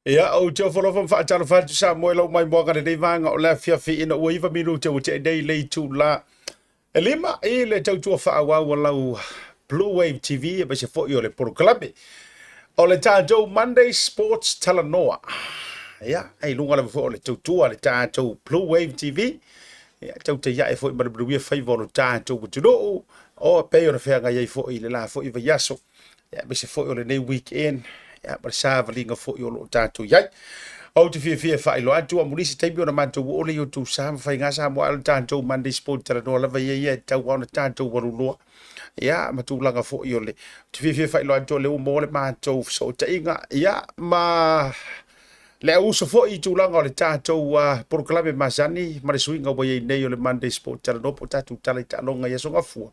Ia, ou te ofo alofa ma faatalofa atu Samoa i lau maimoaga i lenei vaega o le afiafi ina ua 9 minute ua tea nei le itula e 5 i le tautua faaauau a lau Blue Wave TV aemaise foi o le polokalame o le tatou Monday Sports Talanoa. Ia, i luga lava foi o le tautua a le tatou Blue Wave TV, ia, tau te iae foi ma le manuia faiva o lo tatou atunuu, o pei ona feagai ai foi i le la foi vaiaso. Ia, aemaise foi o lenei weekend, ia, ma le savaliga foi o lo o tatou i ai. Ou te fiafia e faailoa atu, amuli se taimi ona matou oo lea i outou sa ma faiga Samoa, a o le tatou Monday Sport talanoa lava ia ia e tatau lava ona tatou aluloa. Ia, ma tulaga foi o le, ou te fiafia e faailoa atu o lea ua maua le matou fesootaiga, ia, ma le auuso foi i tulaga o le tatou polokalame masani ma le suiga ua i ai nei o le Monday Sport talanoa po o tatou tala i taaloga i Aso Gafua.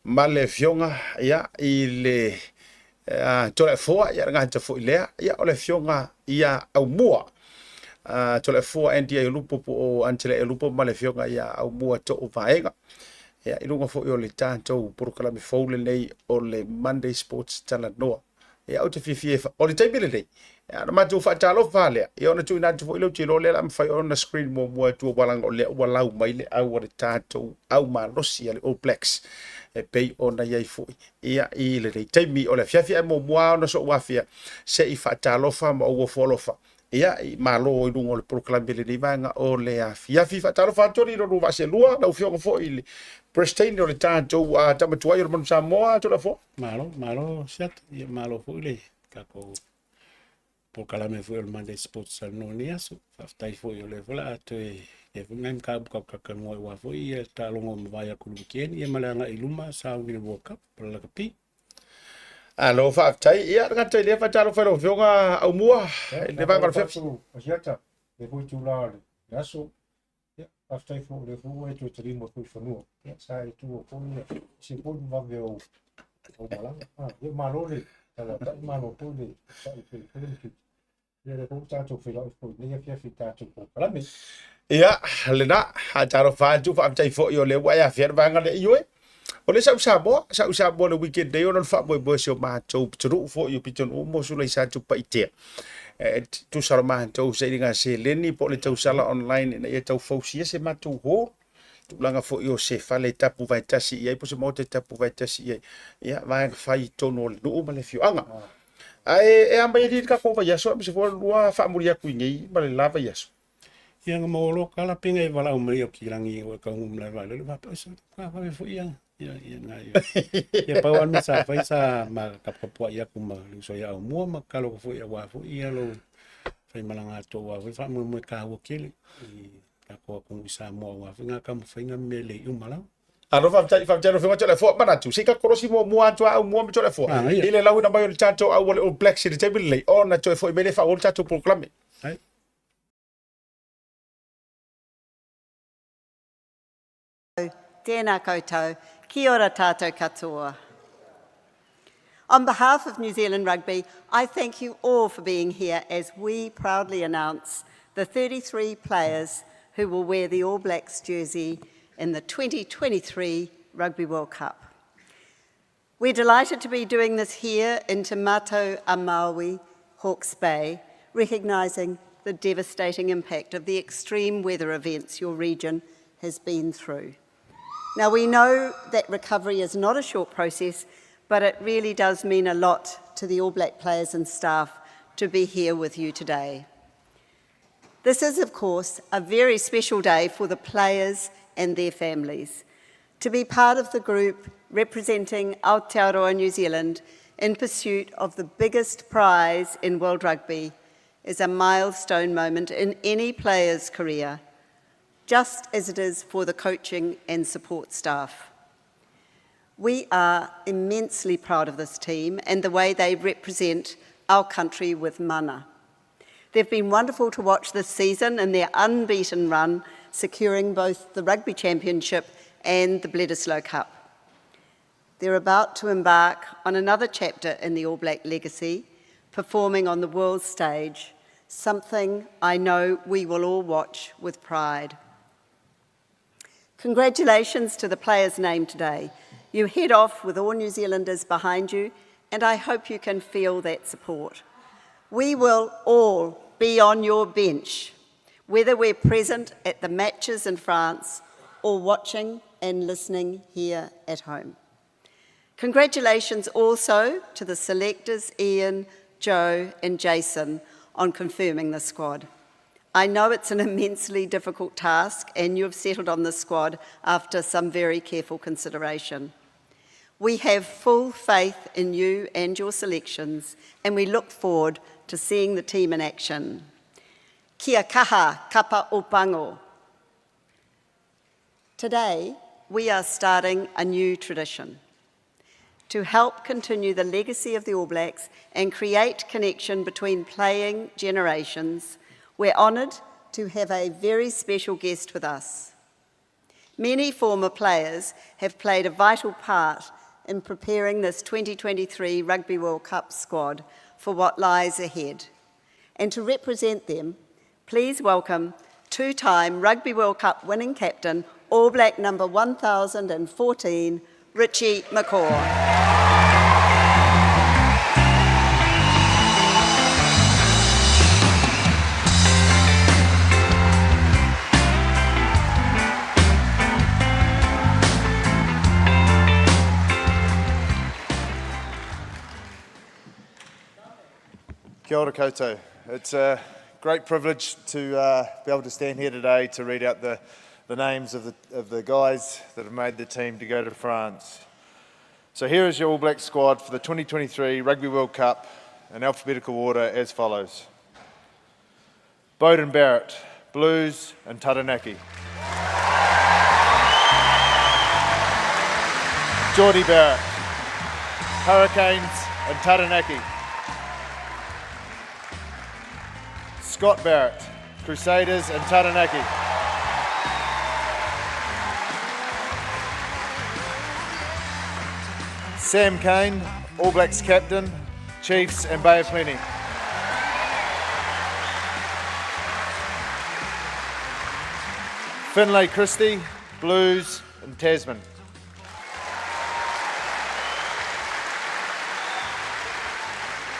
Ma le afioga ia i le Toleafoa ia le gata foi lea ia o le afioga ia Aumua Toleafoa Andy Aiolupo po o Angela Aiolupo ma le afioga ia Aumua Too Vaega ia i luga foi o le tatou polokalame fou lenei o le Monday Sports Talanoa. Ia, ou te fiafia e fa... O le taimi lenei, ia, ona matou faatalofa lava lea, ia ona tuuina atu foi lea ou te iloa o lea o le a mafai ona screen muamua atu aua leaga o lea ua lau mai le au a le tatou au malosi a le All Blacks e pei ona i ai foi ia i lenei taimi o le afiafi. Ae muamua lava ona sou afia se i faatalofa ma ou ofo alofa ia i malo i luga o le polokalame i lenei vaega o le afiafi. Faatalofa atu alii lua vaaselua, lau afioga foi i le President o le tatou tama tuai o le Manu Samoa, Toleafoa. Malo, malo Siata. Ia malo foi le tatou polokalame foi o le Monday Sports Talanoa i lenei aso. Faafetai foi o lea foi o le a toe i ai foi nai mataupu tatou talanoa aua foi ia taaloga ua mavae atu i le weekend ia ma le agai i luma sauni i le World Cup o le lakapi. Alo, faafetai. Ia, le gata i lea, faatalofa i lau Afioga Aumua i le vaega o le afiafi. Asiata, le foi itula o le aso. Ia, faafetai foi o lea foi ua e toe taliu mai foi i fanua. Ia, sa e tuua foi ia, se foi ma vave o o malaga. Ah, ia malo le talatai, malo foi le sa'i foi foi le matutu. Ia, lea foi ua tatou feiloai foi i lenei afiafi i tatou polokalame. Ia, lena, faatalofa atu, faafetai foi o lea ua e afea le vaega lea. Ioe, o lea sa ou Samoa, sa ou Samoa i le weekend nei ona o le faamoemoe o si o matou pitonuu foi o pitonuu mo Sula i Satupaitea. E tusa o le matou sailiga seleni po o le tausala online ina ia tau fausia se matou hall tulaga foi o se fale e tapu vaetasi i ai po o se maota e tapu vaetasi i ai ia vaega fai i totonu o le nuu ma le afioaga. Ae e a mai alii le tatou vaiaso aemaise foi o le lua faamuli atu i nei ma le la vaiaso. Ia na maua loa kala pe e valaau mai au kilagi o e taunuu i malae vaalele faapea, oi sa vave foi ia ia ia na ia. Ia pau lava le mea sa fai sa ma taputapuai atu ma le uso ia Aumua ma tatalo atu foi aua foi ia lou faimalaga atu aua foi le faamoemoe taua tele i tatou atunuu i Samoa aua foi ngā taumafaiga ma mea lelei uma lava. Alo, faafetai, faafetai lau Afioga Toleafoa. Manatu, se i tatou kolosi muamua atu a Aumua ma Toleafoa Manaia. i le lauina mai o le tatou au o le All Blacks i le taimi lenei ona toe foi mai lea e faaauau le tatou polokalame. Ai. Tēnā koutou, kia ora tātou katoa. On behalf of New Zealand Rugby, I thank you all for being here as we proudly announce the 33 players who will wear the All Blacks jersey in the 2023 Rugby World Cup. We're delighted to be doing this here in Te Matau a Māui, Hawke's Bay, recognising the devastating impact of the extreme weather events your region has been through. Now, we know that recovery is not a short process, but it really does mean a lot to the All Black players and staff to be here with you today. This is, of course, a very special day for the players and their families. To be part of the group representing Aotearoa New Zealand in pursuit of the biggest prize in world rugby is a milestone moment in any player's career, just as it is for the coaching and support staff. We are immensely proud of this team and the way they represent our country with mana. They've been wonderful to watch this season in their unbeaten run, securing both the Rugby Championship and the Bledisloe Cup. They're about to embark on another chapter in the All Black legacy, performing on the world stage, something I know we will all watch with pride. Congratulations to the players named today. You head off with all New Zealanders behind you, and I hope you can feel that support. We will all be on your bench, whether we're present at the matches in France or watching and listening here at home. Congratulations also to the selectors Ian, Joe, and Jason on confirming the squad. I know it's an immensely difficult task, and you have settled on the squad after some very careful consideration. We have full faith in you and your selections, and we look forward to seeing the team in action. Kia kaha, kapa o pango. Today, we are starting a new tradition to help continue the legacy of the All Blacks and create connection between playing generations. We're honoured to have a very special guest with us. Many former players have played a vital part in preparing this 2023 Rugby World Cup squad for what lies ahead. And to represent them, please welcome two-time Rugby World Cup winning captain, All Black number 1014, Richie McCaw. Kia ora koutou. It's a great privilege to be able to stand here today to read out the names of the guys that have made the team to go to France. So here is your All Black squad for the 2023 Rugby World Cup in alphabetical order as follows. Beauden Barrett, Blues and Taranaki. Jordie Barrett, Hurricanes and Taranaki. Scott Barrett, Crusaders and Taranaki. Sam Cane, All Blacks captain, Chiefs and Bay of Plenty. Finlay Christie, Blues and Tasman.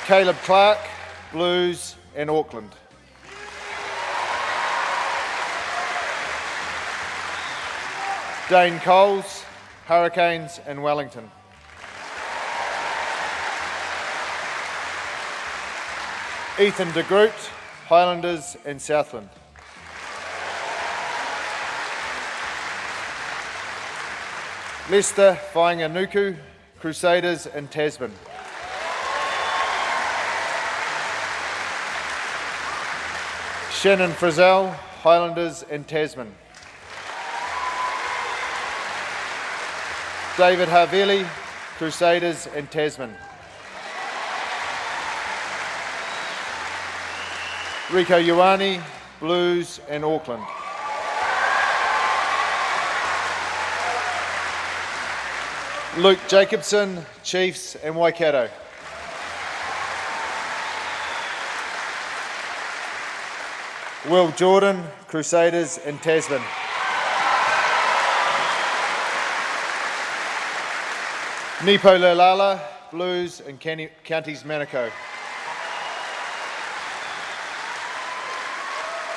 Caleb Clark, Blues and Auckland. Dane Coles, Hurricanes and Wellington. Ethan de Groot, Highlanders and Southland. Leicester Fainga'anuku, Crusaders and Tasman. Shannon Frizzell, Highlanders and Tasman. David Havili, Crusaders and Tasman. Rieko Ioane, Blues and Auckland. Luke Jacobson, Chiefs and Waikato. Will Jordan, Crusaders and Tasman. Nepo Laulala, Blues and Counties Manukau.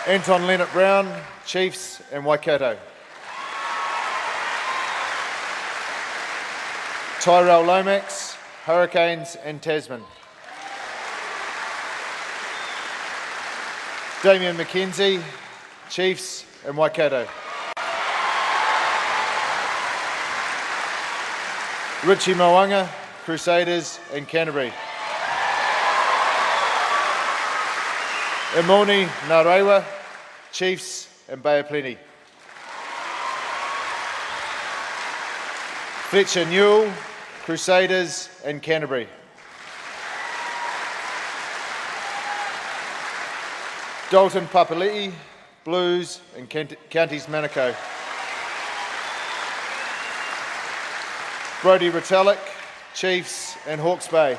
Anton Lienert-Brown, Chiefs and Waikato. Tyrell Lomax, Hurricanes and Tasman. Damian McKenzie, Chiefs and Waikato. Richie Mo'unga, Crusaders and Canterbury. Emoni Narawa, Chiefs and Bay of Plenty. Fletcher Newell, Crusaders and Canterbury. Dalton Papali'i, Blues and Counties Manukau. Brodie Retallick, Chiefs and Hawke's Bay.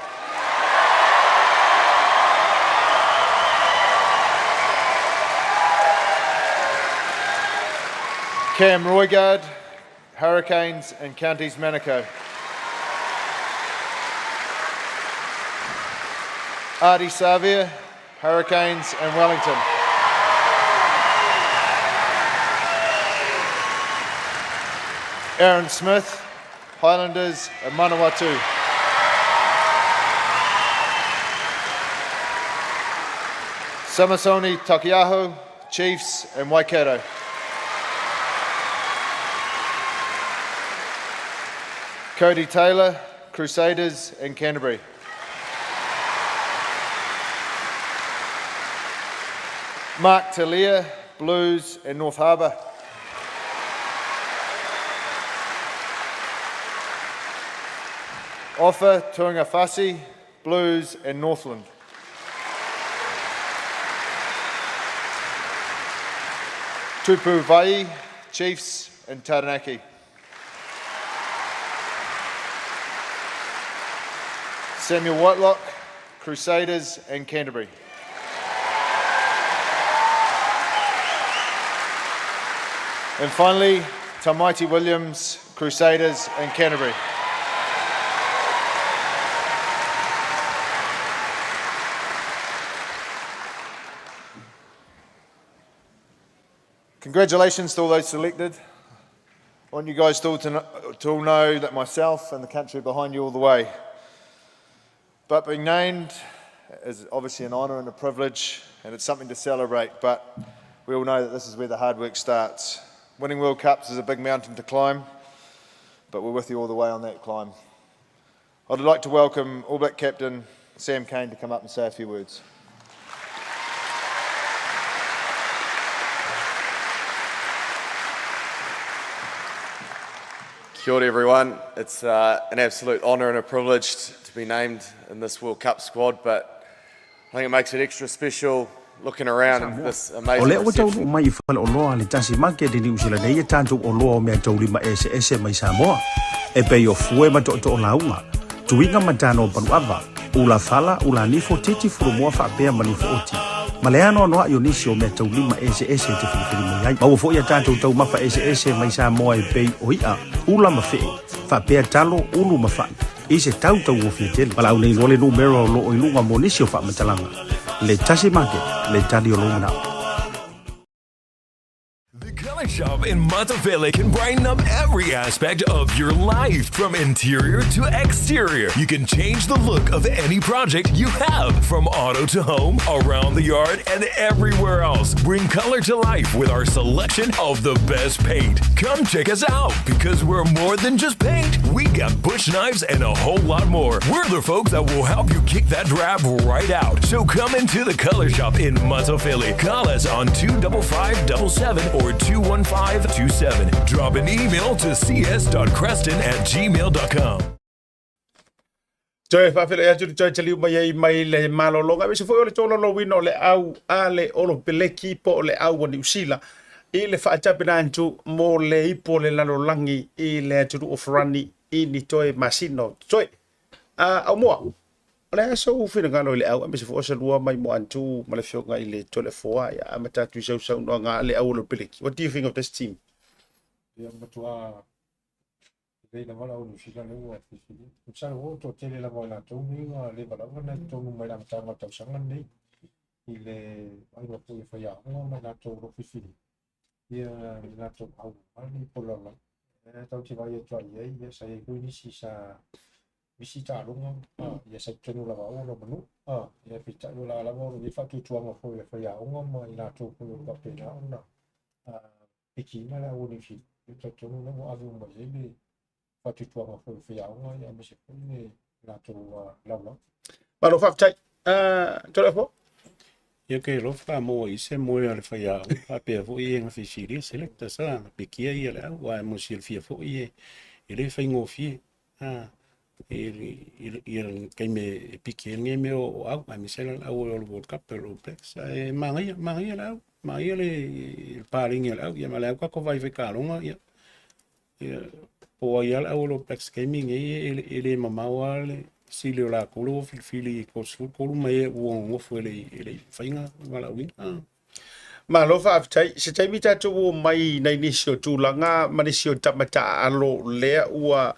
Cam Roigard, Hurricanes and Counties Manukau. Ardie Savea, Hurricanes and Wellington. Aaron Smith, Highlanders and Manawatu. Samasoni Takiaho, Chiefs and Waikato. Cody Taylor, Crusaders and Canterbury. Mark Talia, Blues and North Harbour. Offa Tuungafasi, Blues and Northland. Tupu Vai, Chiefs and Taranaki. Samuel Whitelock, Crusaders and Canterbury. And finally, Tamaiti Williams, Crusaders and Canterbury. Congratulations to all those selected. I want you guys to all, to, know, to all know that myself and the country are behind you all the way. But being named is obviously an honour and a privilege, and it's something to celebrate, but we all know that this is where the hard work starts. Winning World Cups is a big mountain to climb, but we're with you all the way on that climb. I'd like to welcome All Black captain Sam Cane to come up and say a few words. Kia ora, everyone. It's an absolute honour and a privilege to be named in this World Cup squad, but I think it makes it extra special looking around this O amazing lea ua reception. taunuu mai i faleoloa a le Tasi Market i Niu Sila nei e tatou oloa o meataulima eseese mai Samoa, e pei o fue ma tootoo lauga, tuiga ma tano o paluava, ula fala, ula nifo, titi, furumoa faapea ma nifo oti, ma le anoanoai o nisi o meataulima eseese e te filifili mai ai. Maua foi a tatou taumafa eseese mai Samoa e pei o i'a, ula ma fe'e, faapea talo, ulu ma fa'i, i se tau taugofie tele. Valaau nei loa le numera o loo i luga mo nisi o faamatalaga. Le Tasi Market, le tali o lou manao. The Color Shop in Matafele can brighten up every aspect of your life, from interior to exterior. You can change the look of any project you have, from auto to home, around the yard, and everywhere else. Bring color to life with our selection of the best paint. Come check us out because we're more than just paint. We got bush knives and a whole lot more. We're the folks that will help you kick that drab right out. So come into the Color Shop in Matafele. Call us on 25577 or 21527. Drop an email to cs.creston@gmail.com. Toe faafeiloai atu le toe taliu mai ai mai le malologa aemaise foi o le tolaulauina o le au a le Olo Peleki po o le au a Niu Sila i le faatapena atu mo le ipu o le lalolagi i le atunuu o Farani i ni toe masina o totoe. Aumua, o le a sou finagalo i le au aemaise foi o se lua mai mo Antu ma le afioga i le Toleafoa ia amata atu i sau saunoaga a le au o le Peleki. What do you think of this team? Ia matua lelei lava le au Niu Sila lea ua filifili. Masalo foi ua toatele lava o i latou nei ua leva lava ona i totonu mai le amataga o le tausaga lenei i le vaaiga foi o faiaoga ma i latou o lo o filifili ia le latou au aua le po lalolagi. Ae tatou te vaai atu lava i ai, ia sa i ai foi nisi sa misi taaloga, ia sa i totonu lava o lona nuu. Ia peitai o la lava o lo o i ai faatuatuaga foi a faiaoga ma i latou foi o lo o faapena ona pikiina le au o Niu Sila. Ia talitonu lea ua ave uma i ai le faatuatuaga foi o faiaoga aemaise foi le latou lalolagi. Malo faafetai. Toleafoa? Ia ke alofa maua i se moe a le faiaoga faapea foi e na fesilia selector sa na pikia ia le au ae mo silafia foi e e le faigofie a ia taimi e piki ai lenei mea o au aemaise la le au o le World Cup o le All Blacks ae manaia manaia le au manaia le paleni a le au ia ma le au tatou vaivai taloga ia ia po o ai lava le au o le All Blacks i le taimi lenei e le mamao lava le sili o latou lea ua filifili i 33 ma e ua nonofo e le i mafai ona valaauina. Malo faafetai. Se taimi tatou o mai nai nisi o tulaga ma nisi o tama taaalo lea ua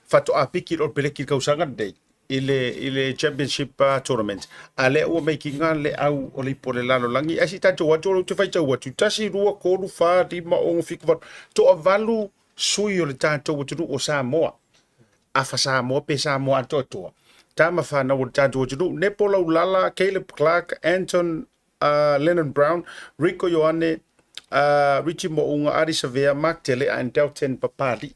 faatoa piki i le All Peleki i le kausaga lenei. i le i le championship tournament a lea ua meikiga le au o le ipu o le lalolagi ae se i tatou atu o lea ou te faitau atu 1 2 3 4 5 6 7 8 toavalu sui o le tatou atunuu o Samoa afa Samoa pe Samoa atoatoa tama fanau o le tatou atunuu Nepo Laulala Caleb Clark Anton Lennon Brown Rico Ioane Richie Mo'unga Ardie Savea Mark Telea and Dalton Papali'i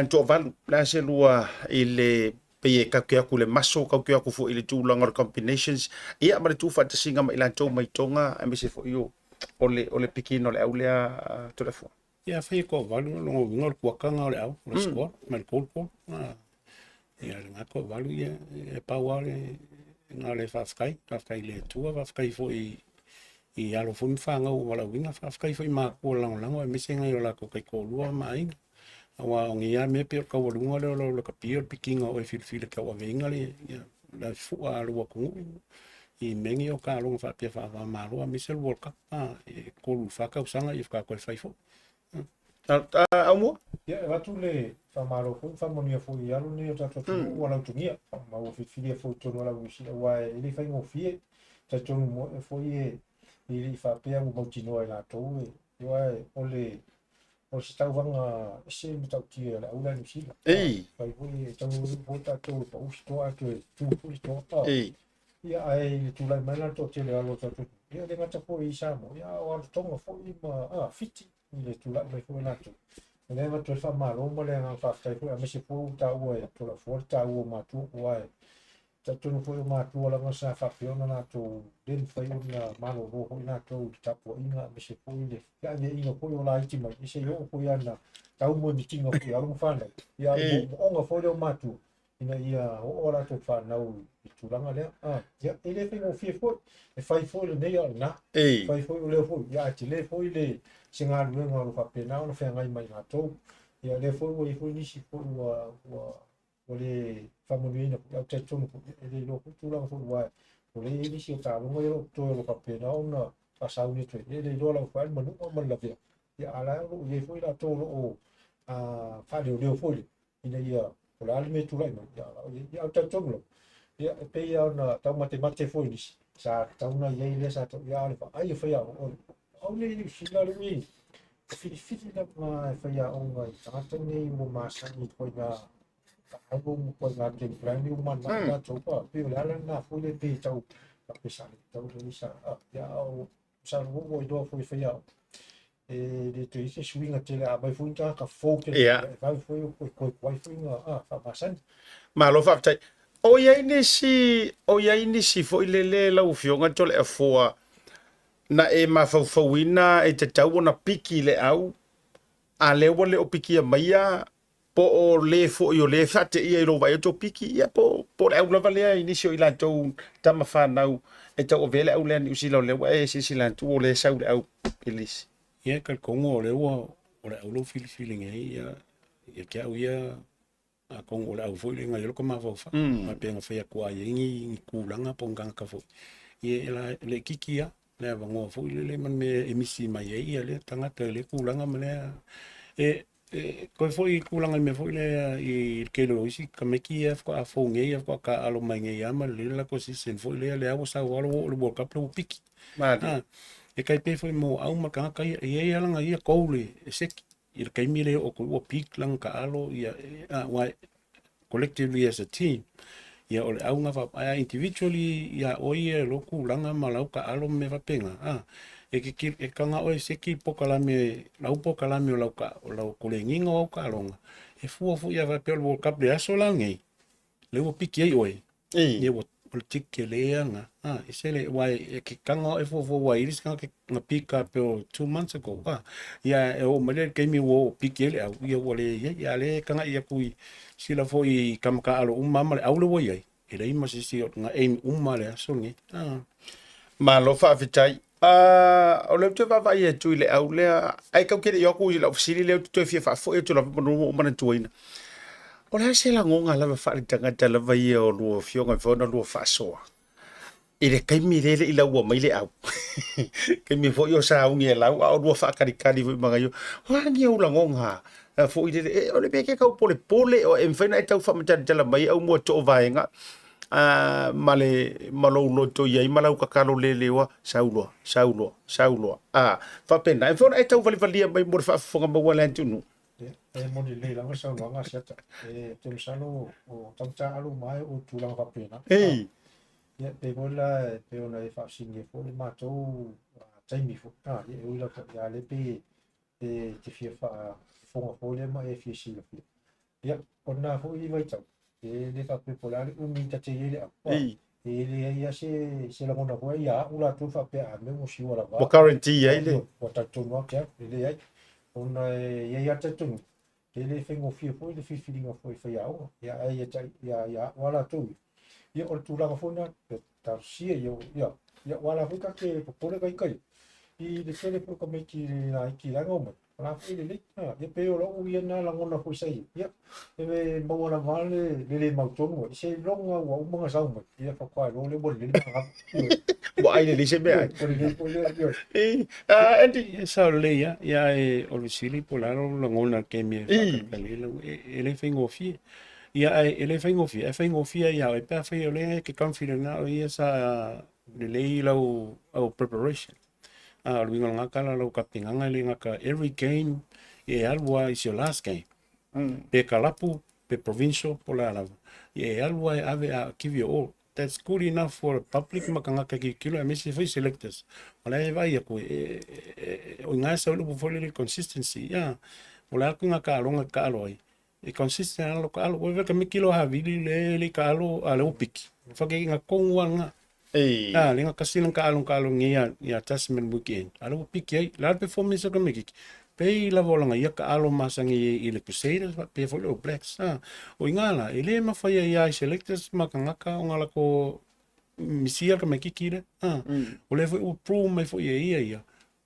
toavalu le a se lua i le pei e kau ke aku le maso kau ke aku foi i le tulaga o le combinations ia ma le tuufaatasiga ma i latou mai Tonga aemaise foi o o le o le pikiina o le au lea Toleafoa. Ia afai e toavalu o lona uiga o le kuakaga o le au, o le squad ma le goal goal. Ia lena toavalu ia e pau lava le na o le faafetai, faafetai i le Atua, faafetai foi i alo foi ma fanau o valaauina, faafetai foi i matua lagolago aemaise nai o latou taitoalua ma aiga. Aua o nei lava mea pei o le taualuga lea o lau lakapi o le pikiina o oe filifili e tauaveina le le fua a lou atunuu i mea nei o taaloga faapea faava-o-Malo aemaise le World Cup e 3 i le 4 tausaga ia faatoa toe fai foi. Aumua? Ia, e avatu le faamalo foi ma faamanuia foi i alo nei o tatou atunuu ua lautogia ma ua filifilia foi i totonu o lau Niu Sila aua e le faigofie. E talitonu foi e le i faapea ua mautinoa e latou e, aua o le o se tauvaga ese le matautia i le aula Niu Sila. Ei. Fai foi e taunuu foi tatou e pau se toa ae toe tu foi se toa. Ei. Ia, ae i le tulai mai la le toatele o alo o tatou, ia le gata foi i Samoa, ia a o alo Tonga foi ma Fiti i le tulai mai foi o latou. O lea e avatu ai le faamalo ma le agaga faafetai foi, aemaise foi ua taua e Toleafoa le taua o matua, aua e talitonu foi o matua lava sa faapea ona latou le mafai ona malolo foi latou i le tapuaiga, aemaise foi le feaveaiga foi o laiti mai, ia se i oo foi ana tau moemitiga foi i alo ma fanau. Ia a o le moomooga foi lea o matua, ina ia oo a latou fanau i le tulaga lea. Ia, e le faigofie foi, e fai foi lenei a o lena, e fai foi o lea foi, ia ae tele foi le se galuega o lo o faapena ona feagai ma i latou. Ia lea foi ua i ai foi nisi foi ua ua ua le faamanuiaina foi, ae ou te talitonu foi, e le iloa foi tulaga foi aua o lea e i ai nisi o taaloga ia o lo o totoe o lo o faapena ona faasauni atu ai, e le iloa lava foi le manua ma le lavea. Ia a o la e o lo o i ai foi latou o lo o faaleoleo foi le ina ia, o le a le mea e tulai mai, ia, ia, ae ou te talitonu lava, ia, e pei lava ona taumatemate foi nisi, sa tatau ona i ai lea sa tatau, ia, a o le vaai o faiaoga, o au nei i Niu Sila le ui, e filifili lava e faiaoga i tagata nei ua masani i ituaiga taalo ma ituaiga game plan ua mananao tatou, a, pei o le ala lena foi lea pei e tau faapea sa le tatau lea sa, ia, a o masalo foi ua iloa foi e faiaoga, e le toe i ai se suiga tele, a aumai foi ni tagata fou tele, Ia. e vave foi e toe tuai foi ona faamasani. Malo faafetai. O i ai nisi, o i ai nisi foi lele lau Afioga Toleafoa na e mafaufauina e tatau ona piki le au, a lea ua le o pikia maia, po o le foi o lea e faateia i lou vaai atu o piki, ia po, po o le au lava lea i nisi o i latou tama fanau e tauavea le au lea Niu Sila o lea ua e silasila atu o lea e sau le au i nisi. Ia, e talitonu o lea ua o le au lou filifili nei, ia, ia te au ia, atonu o le au foi lea na i ai lota mafaufau, faapea na fai atu a i ai ni, ni tulaga po o ni tagata foi, ia e la, e laitiiti lava le avanoa foi lele ma le mea e misi mai ai ia lea tagata i lea tulaga ma lea, e, E toe foi i tulaga i mea foi lea i le tele o isi tamaiti ia faatoa fou nei ia faatoa taaalo mai nei lava ma lelei le latou season foi lea, lea ua sau lava ua oo i le World Cup lea ua piki. Malie. E tai pei foi mo au ma le tagata ia, e i ai lava lana ia goal e seti i le taimi lea e oo atu ai ua peak lana taaalo ia, aua collectively as a team, ia o le auga faapea, ae individually ia oe ia i lou tulaga ma lau taaalo ma mea faapena, a, e te e taga oe e seki polokalame, lau polokalame o lau o lau koleniga o au taaloga, e fua foi a faapea o le World Cup i le aso la lenei, lea ua piki ai oe, ia ua o le tick tele lena, a, e sele, aua e te taga oe fuafua aua e i ai le isi tagata na pick up o 2 months ago, a, ia e oo mai lea i le taimi ua oo piki ai le au, ia ua leai ai, a o lea e tagai atu i sila foi i tama taaalo uma lava ma le au lea ua i ai, e leai ma se isi na aim uma le aso lenei. Malo faafetai. O lea ou te vaavaai atu i le au lea, ae tau te le i o atu i lau fesili lea ou te toe fia faafoi atu lava manu ua ou manatuaina. O le a se lagoga lava faaletagata lava ia o lua afioga e mafai ona lua faasoa? I le taimi lea e le i laua mai le au, taimi foi o sauni e lau a o lua faatalikali foi ma nai o, o a ni ou lagona foi lele, e, o le mea e te tau polepole o e mafai ona e tau faamatalatala mai au mua too vaega ma le ma lou loto i ai ma lau tatalo leleoa, sau loa, sau loa, sau loa. A, faapena, e mafai ona e tau valivalia mai mo le faafofoga maua a le atunuu. E moni lelei lava le saunoaga a Siata. E te masalo o taugata alo uma ai o tulaga faapena. Ei. Ia, pei foi la, e pei ona e faafesiligia foi le matou taimi foi. Ah, ia, e ui lava ia lea pei e te fia faafofoga foi lea ma e fia silafia. Ia, o lena foi vaitau, e le faapea po o le a le umi ta te i ai le au. Ei. E leai lava se lagona foi ia au latou faapea a mea ua siua lava. Ua guarantee ai le. Ua talitonu lava te alu, e leai. Ona e i ai lava le talitonuga, e le faigofie foi le filifiliga foi e faiaoga. Ia, ae ia, ia, ia au lava latou ia. Ia, o le tulaga foi lena, ia talosia, ia, ia, ia, aua la foi ta te popole ka ita ia, i le tele foi o tamaiti laiti la e omai, o la foi e lelei. A, ia pei o lou ia lena lagona foi sa i ai. Ia, e maua lava le le mautonu ai, seiloga ua uma ona sau mai, ia faatoa iloa lea ua lelei le magava. Ua ai lelei se mea ai. Ua lelei foi lea, ioe. Ei, Andy. Ia sao lelei lava, ia ae o le fesili po o le a lou lagona i le taimi e faatalitali ai lau, e le faigofie. Ia ae e le faigofie, ae faigofie ia oe pe afai o lea e te confident na o ia sa lelei lau au preparation. A o le uiga o lena tala lau tapenaga e le gata every game e alu lava is your last game. Pe kalapu, pe provincial, po o le a lava. Ia e alu lava e ave a give your all. That's good enough for the public ma tagata e tilotilo aemaise foi selectors. O la e vaai atu e, o i ina e sau ai le upu foi lele consistency. Ia, o le a le taaloga e taalo ai, e consistent lava lou taalo. Ua veka miki lo havili le le taalo a le upiki. Whakaiga kongu a nga. Ei. Ah, le nga kasi lang kaalo kaalo ngi ya ya Tasman weekend. A le upiki ai, la performance ka miki. Pei lava o langa ia kaalo masangi i le Crusaders, pe foi le All Blacks. Ah, o inga la, e le mawhai ai ai selectors ma kangaka o ngā lako misia ka maikiki le. Ah, o le foi ua prove mai foi e ia ia.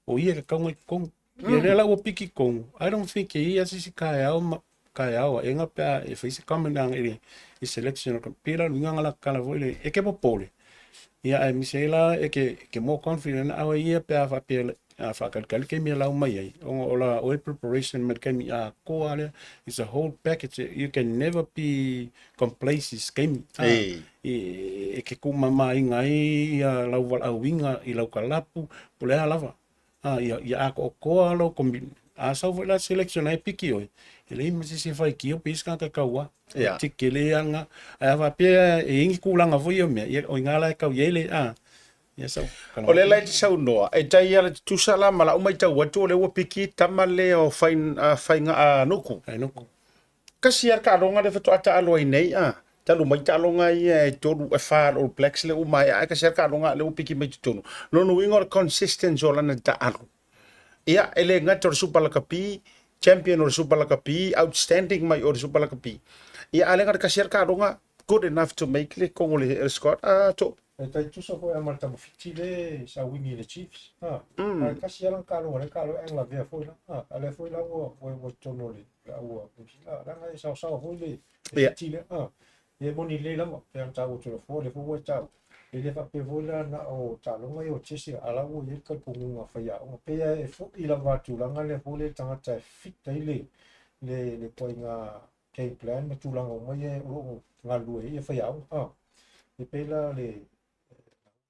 O ia ka kaunga i kongu. Ia lea la ua piki kongu. I don't think e ia se isi kaeao ma kaeao aʻega pe a e fai se comment agai i le i selection o ka pei la o le uiga la kala foi le e ke popole. Ia ae misi ai la e ke ke more confident na awe ia pe a faapea a faakalikali taimi e lau mai ai ona o la oe preparation mai le taimi atoa lea it's a whole package you can never be complacent i se taimi. Ei. E ke tuumamāiga ai ia lau valaauina i lau kalapu po o le a lava. A, ia, ia atoatoa lou commitment. A sau foi la selection ai piki oe, e leai ma se isi e faitio pe isi tagata e tauā. Ia. Tiki tele lava lena. Ae a faapea e i ai ni tulaga foi ia o mea, ia o i ina la e tau i ai le, a, ia sau O lea la e te saunoa, e tai ala tutusa la ma lau matau atu o lea ua piki tama lea o Faingaanuku. Fainuku. Kasi a le taaloga lea faatoa taalo ai nei a. Talu mai taaloga ia e tolu e fa a le All Blacks lea ua maea ae kasi a le taaloga lea ua piki mai totonu. Lona uiga o le consistency o lana taalo. Ia e le gata o le Super Lakapi, champion o le Super Lakapi, outstanding mai o le Super Lakapi. Ia a le gata kasi a le taaloga good enough to make le kongo le squad a to. E tai tusa foi a ma le tamafiti le sa wingi i le Chiefs. Ha. A kasi a lana taaloga lea taalo e lavea foi la. Ha. A lea foi la ua ua totonu o le ua leaga e saosaoa foi le fiti lea. Ha. E moni lelei lava pe ana taua Tulafono lea foi ua e taua. E le faapea foi la na o taaloga ia o chess a la ua i ai le talitonuga faiaoga. Pei e foi lava a tulaga lea foi le tagata e fit ai le le le ituaiga game plan ma tulaga uma ia o lo o galulue ai ia faiaoga. Ha. E pei la le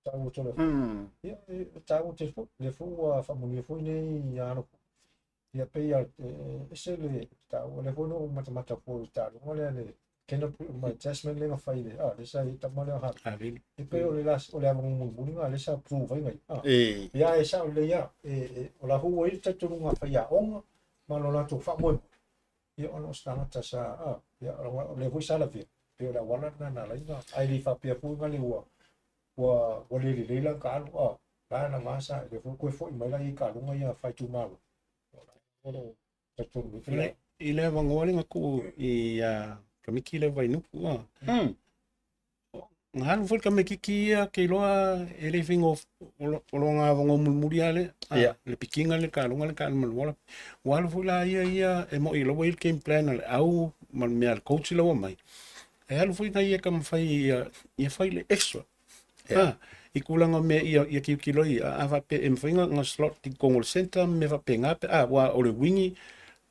taua Tulafono. Ia e taua tele foi. Lea foi ua faamanuia foi nei ia alo Ia pei a ese le taua lea foi na ou matamata foi i le taaloga lea le Canterbury ma Tasman lea na fai le a lea sa i ai tama lea ha. Havili. E pei o le last o le avanoa mulimuli lena lea sa prove ai nai a. Ei. Ia e sao lelei lava e o la foi ua i ai le talitonuga faiaoga ma lo latou faamoemoe ia ona o se tagata sa a ia o lea foi sa lavea pei o le auala lena na ala ai ona ae le i faapea foi na le ua ua ua le lelei lana taalo a la na va sa lea foi toe foi mai la i taaloga ia faaitumalo o lo o talitonu ai foi I le avanoa lea na tuu i a Kamiki lea Vainuku a. Na alu foi le tamaititi ia ke iloa e le faiga o lona avanoa mulimuli lava lea. Ia. Le pikiga le taaloga le taalo ma le Wallaby. Ua alu foi la ia ia e moi la ua i ai le game plan a le au ma le mea a le coach la ua mai. E alu foi nai ia taumafai ia, ia fai le extra. Ia. Ha. i tulaga o mea ia ia tilotilo i ai. A faapea e mafai ona slot i totonu o le centre ma mea faapena pe a, aua o le wingi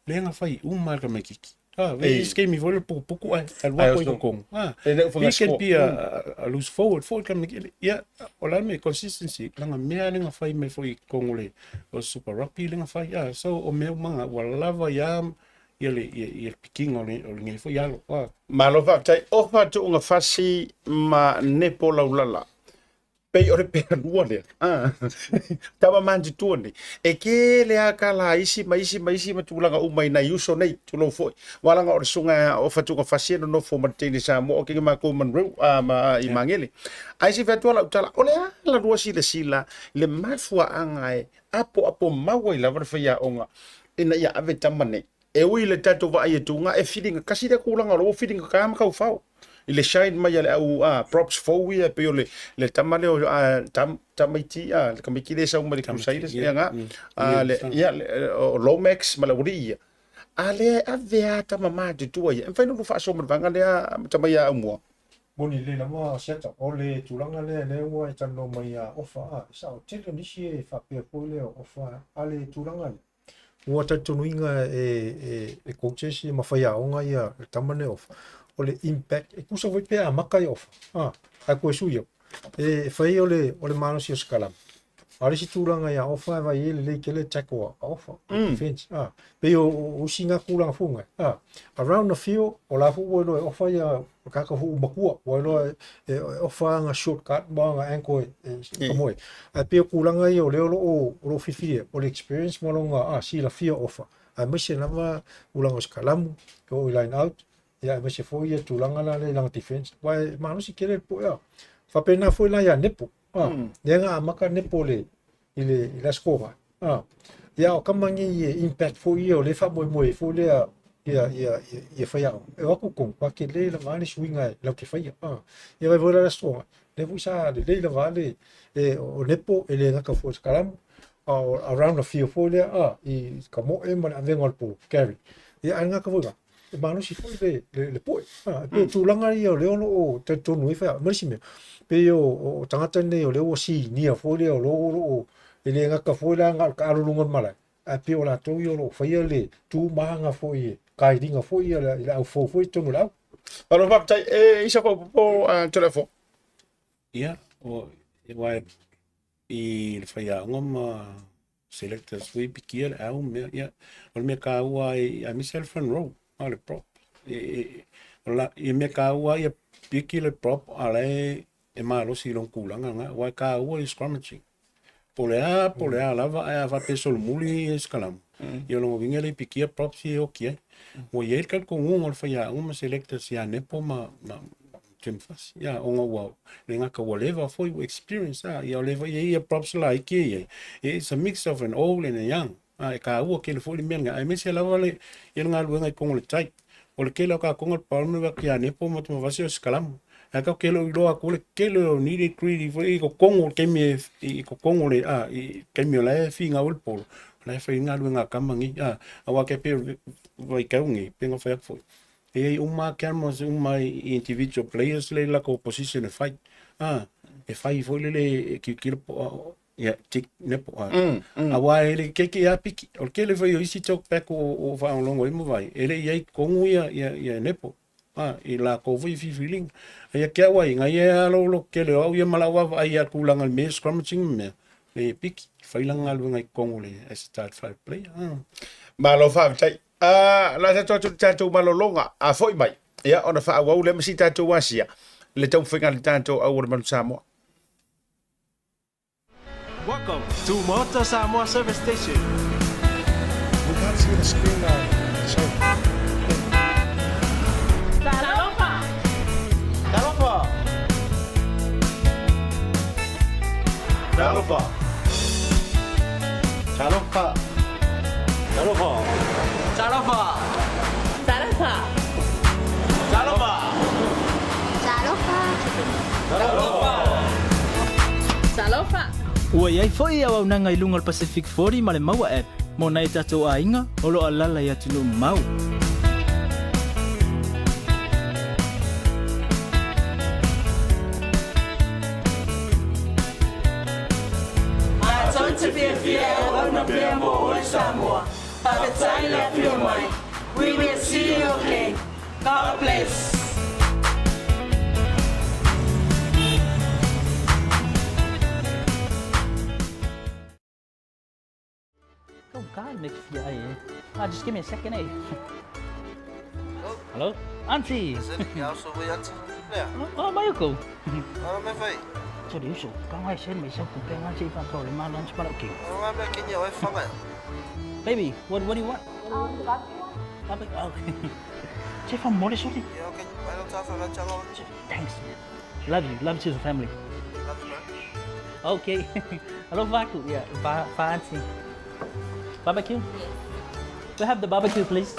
lea na fai uma e le tamaititi. Ah, e isi taimi foi le putuputu ae alu atu ai i totonu. Ah, he can be a loose forward foi le tamaititi. Ia, o le a le mea, consistency, leaga mea lea na fai mai foi i totonu o le Super Rugby lea na fai. Ah, so o mea uma na, ua lava ai lava ia le ia le pikiga o lenei foi alo. Ah. Malo faafetai. Ofa Tuugafasi ma Nepo Laulala. Pei o le pealua lea. Ah. Tama matutua nei. E tele lava tala a isi ma isi ma isi ma tulaga uma i nai uso nei, tulou foi. Aua leaga o le susuga o Fatuugafasi e nonofo ma le teine Samoa o kege matou Monroe ma i Magele. Ae se i fai atu lava lau tala, o le a la lua silasila i le mafuaaga e apoapo mau ai lava le faiaoga ina ia ave tama nei. E ui i le tatou vaai atu e filiga kasi lea tulaga o lo ua filiga ka ma taufao i le shine mai a le au props fou ia e pei o le le tama lea o tam, tamaiti a le tamaiti lea e sau mai le Crusaders ia nga a le ia o Lomax ma le aualii ia a lea e ave a tama matutua ia e mafai ona lua faasoa ma le vaega lea tama ia Aumua. Moni lelei lava Seattle, o le tulaga lea lea ua e talanoa mai ia Ofa a, e sao tele o nisi e faapea foi lea o Ofa a le tulaga lea. Ua talitonuina e e coaches ma faiaoga ia le tama lenei o Ofa, o le impact, e tusa foi pe amata ia Ofa, a, ae toe sui atu. E fai o le, o le malosi o se kalama. A o le isi tulaga ia Ofa e vaai ai e lelei tele le tackle a Ofa, mm. defense. A, pei o, o isi na tulaga foi ngai. A, around the field, o la foi ua iloa e Ofa ia o tagata foi ua matua, ua iloa e, e, e Ofa ana shortcut ma ana ankle e, e kamoe. Ae pei o tulaga ia o lea o lo o, o lo o filifili o le experience ma lona a, silafia Ofa. Aemaise lava tulaga o se kalamu, e oo i line out, ia aemaise foi ia tulaga la lea i lana defense. Aua e malosi tele le poe a. Faapena foi la ia Nepo. A, mm. Lea na amata Nepo le, i le, i le Aso Toonai. A, ia o tama nei e impact foi ia o lea e faamoemoe ai foi lea ia, ia, ia, ia faiaoga. E o atu tonu, ua tele lava le suiga e latou te faia. A, ia vaai foi la i le Aso Toonai, lea foi sa lelei lava le, e, o Nepo e le gata foi i se kalamu, a o around the field foi lea, a, i ka moe ma le avega o le polo, carry. Ia ae gata foi la, e malosi foi le, le, le poe. A, e pei o tulaga ia o lea o lo o talitonu ai faiaoga. Ma le isi mea, pei o, o tagata nei o lea ua sinia foi lea o lo o e le gata foi la na o le taalo i luga o le malae, ae pei o latou ia o lo o faia le tu ma aga foi e kailiga foi ia i le au fou foi i totonu o le au. Malo faafetai. E isa faaopoopo a Toleafoa. Ia, o, aua i le faiaoga ma selectors foi pikia le au mea, ia, o le mea taua ai, aemaise le front row, a le prop. E, e, o la, ia mea taua ia piki le prop, a la e, e malosi i lona tulaga lena, aua e taua i scrummaging. Po o le a, po o le a lava, ae a faapea e solomuli ia se kalamu, ia o lona uiga e le i pikia props ia e oti ai. Ua i ai le talitonuga o le faiaoga ma selectors ia Nepo ma, ma Jim Fuss, ia, ona ua, le gata ua leva foi, ua experience, a, ia o leva i ai ia props laiti e i ai. It's a mix of an old and a young. A, e taua tele foi le mea lena, aemaise lava le, ia le galuega i totonu o le tai. O le tele o tatou na le problem ia Nepo ma Tumavasi o se kalamu. Ae tatou te le o iloa atu le tele o nitty gritty foi i totonu o le taimi e, i totonu o le, a, i taimi o la e finau ai le polo, o la e fai ai galuega a tama nei, a, aua e tai pei o le vaitau nei, pei ona fai atu foi, e i ai uma lava cameras uma i individual players lea i latou position e fai, a, e fai foi lele e tilotilo po o, ia, tick Nepo, a, aua e le keiki lava piki. O le tele foi o isi talk back o, o faalogologo ai ma vaai, e le i ai i totonu ia, ia, ia Nepo. A, i latou foi filifiliga. A ia te au ai, na ia lava lou loto tele o au ia ma lau vaavaai i tulaga i le mea scrummaging ma mea, e piki, fai lana galuega i totonu o le as a tight five player. A. Malo faafetai. A, la tatou atu i le tatou malologa, a foi mai, ia ona faaauau lea ma si tatou asia le taumafaiga a le tatou au o le Manu Samoa. Welcome to Maota Samoa Service Station. We can't see the screen now. So. Talofa! Talofa! Talofa! Talofa! Talofa! Talofa! Talofa! Talofa! Talofa! Talofa! Talofa! Ua i ai foi auaunaga i luga o le Pacific 40 ma le Maua App mo nai o tatou aiga o lo o alaala i atunuu mamao. Samoa. Faafetai le afio mai. We will see you again. God bless. Oh God, make fia ai eh. Ah, just give me a second eh. Hello? Auntie! Is it? Yeah, so we auntie. Yeah. Oh, mai ko. Oh, me fai. So the usual. Kang ai sen me sa ku pe ngan si fa to le ma lunch pa ki. Oh, me ke ni oi fanga. Baby, what what do you want? Barbecue. Barbecue. Oh. Che fa mole sorry. Yeah, okay. I don't have a lunch Thanks. Love you. Love to the family. Love you, bro. Okay. Hello, Vaku. Yeah, va, va auntie. Barbecue? Yes. We have the barbecue, please.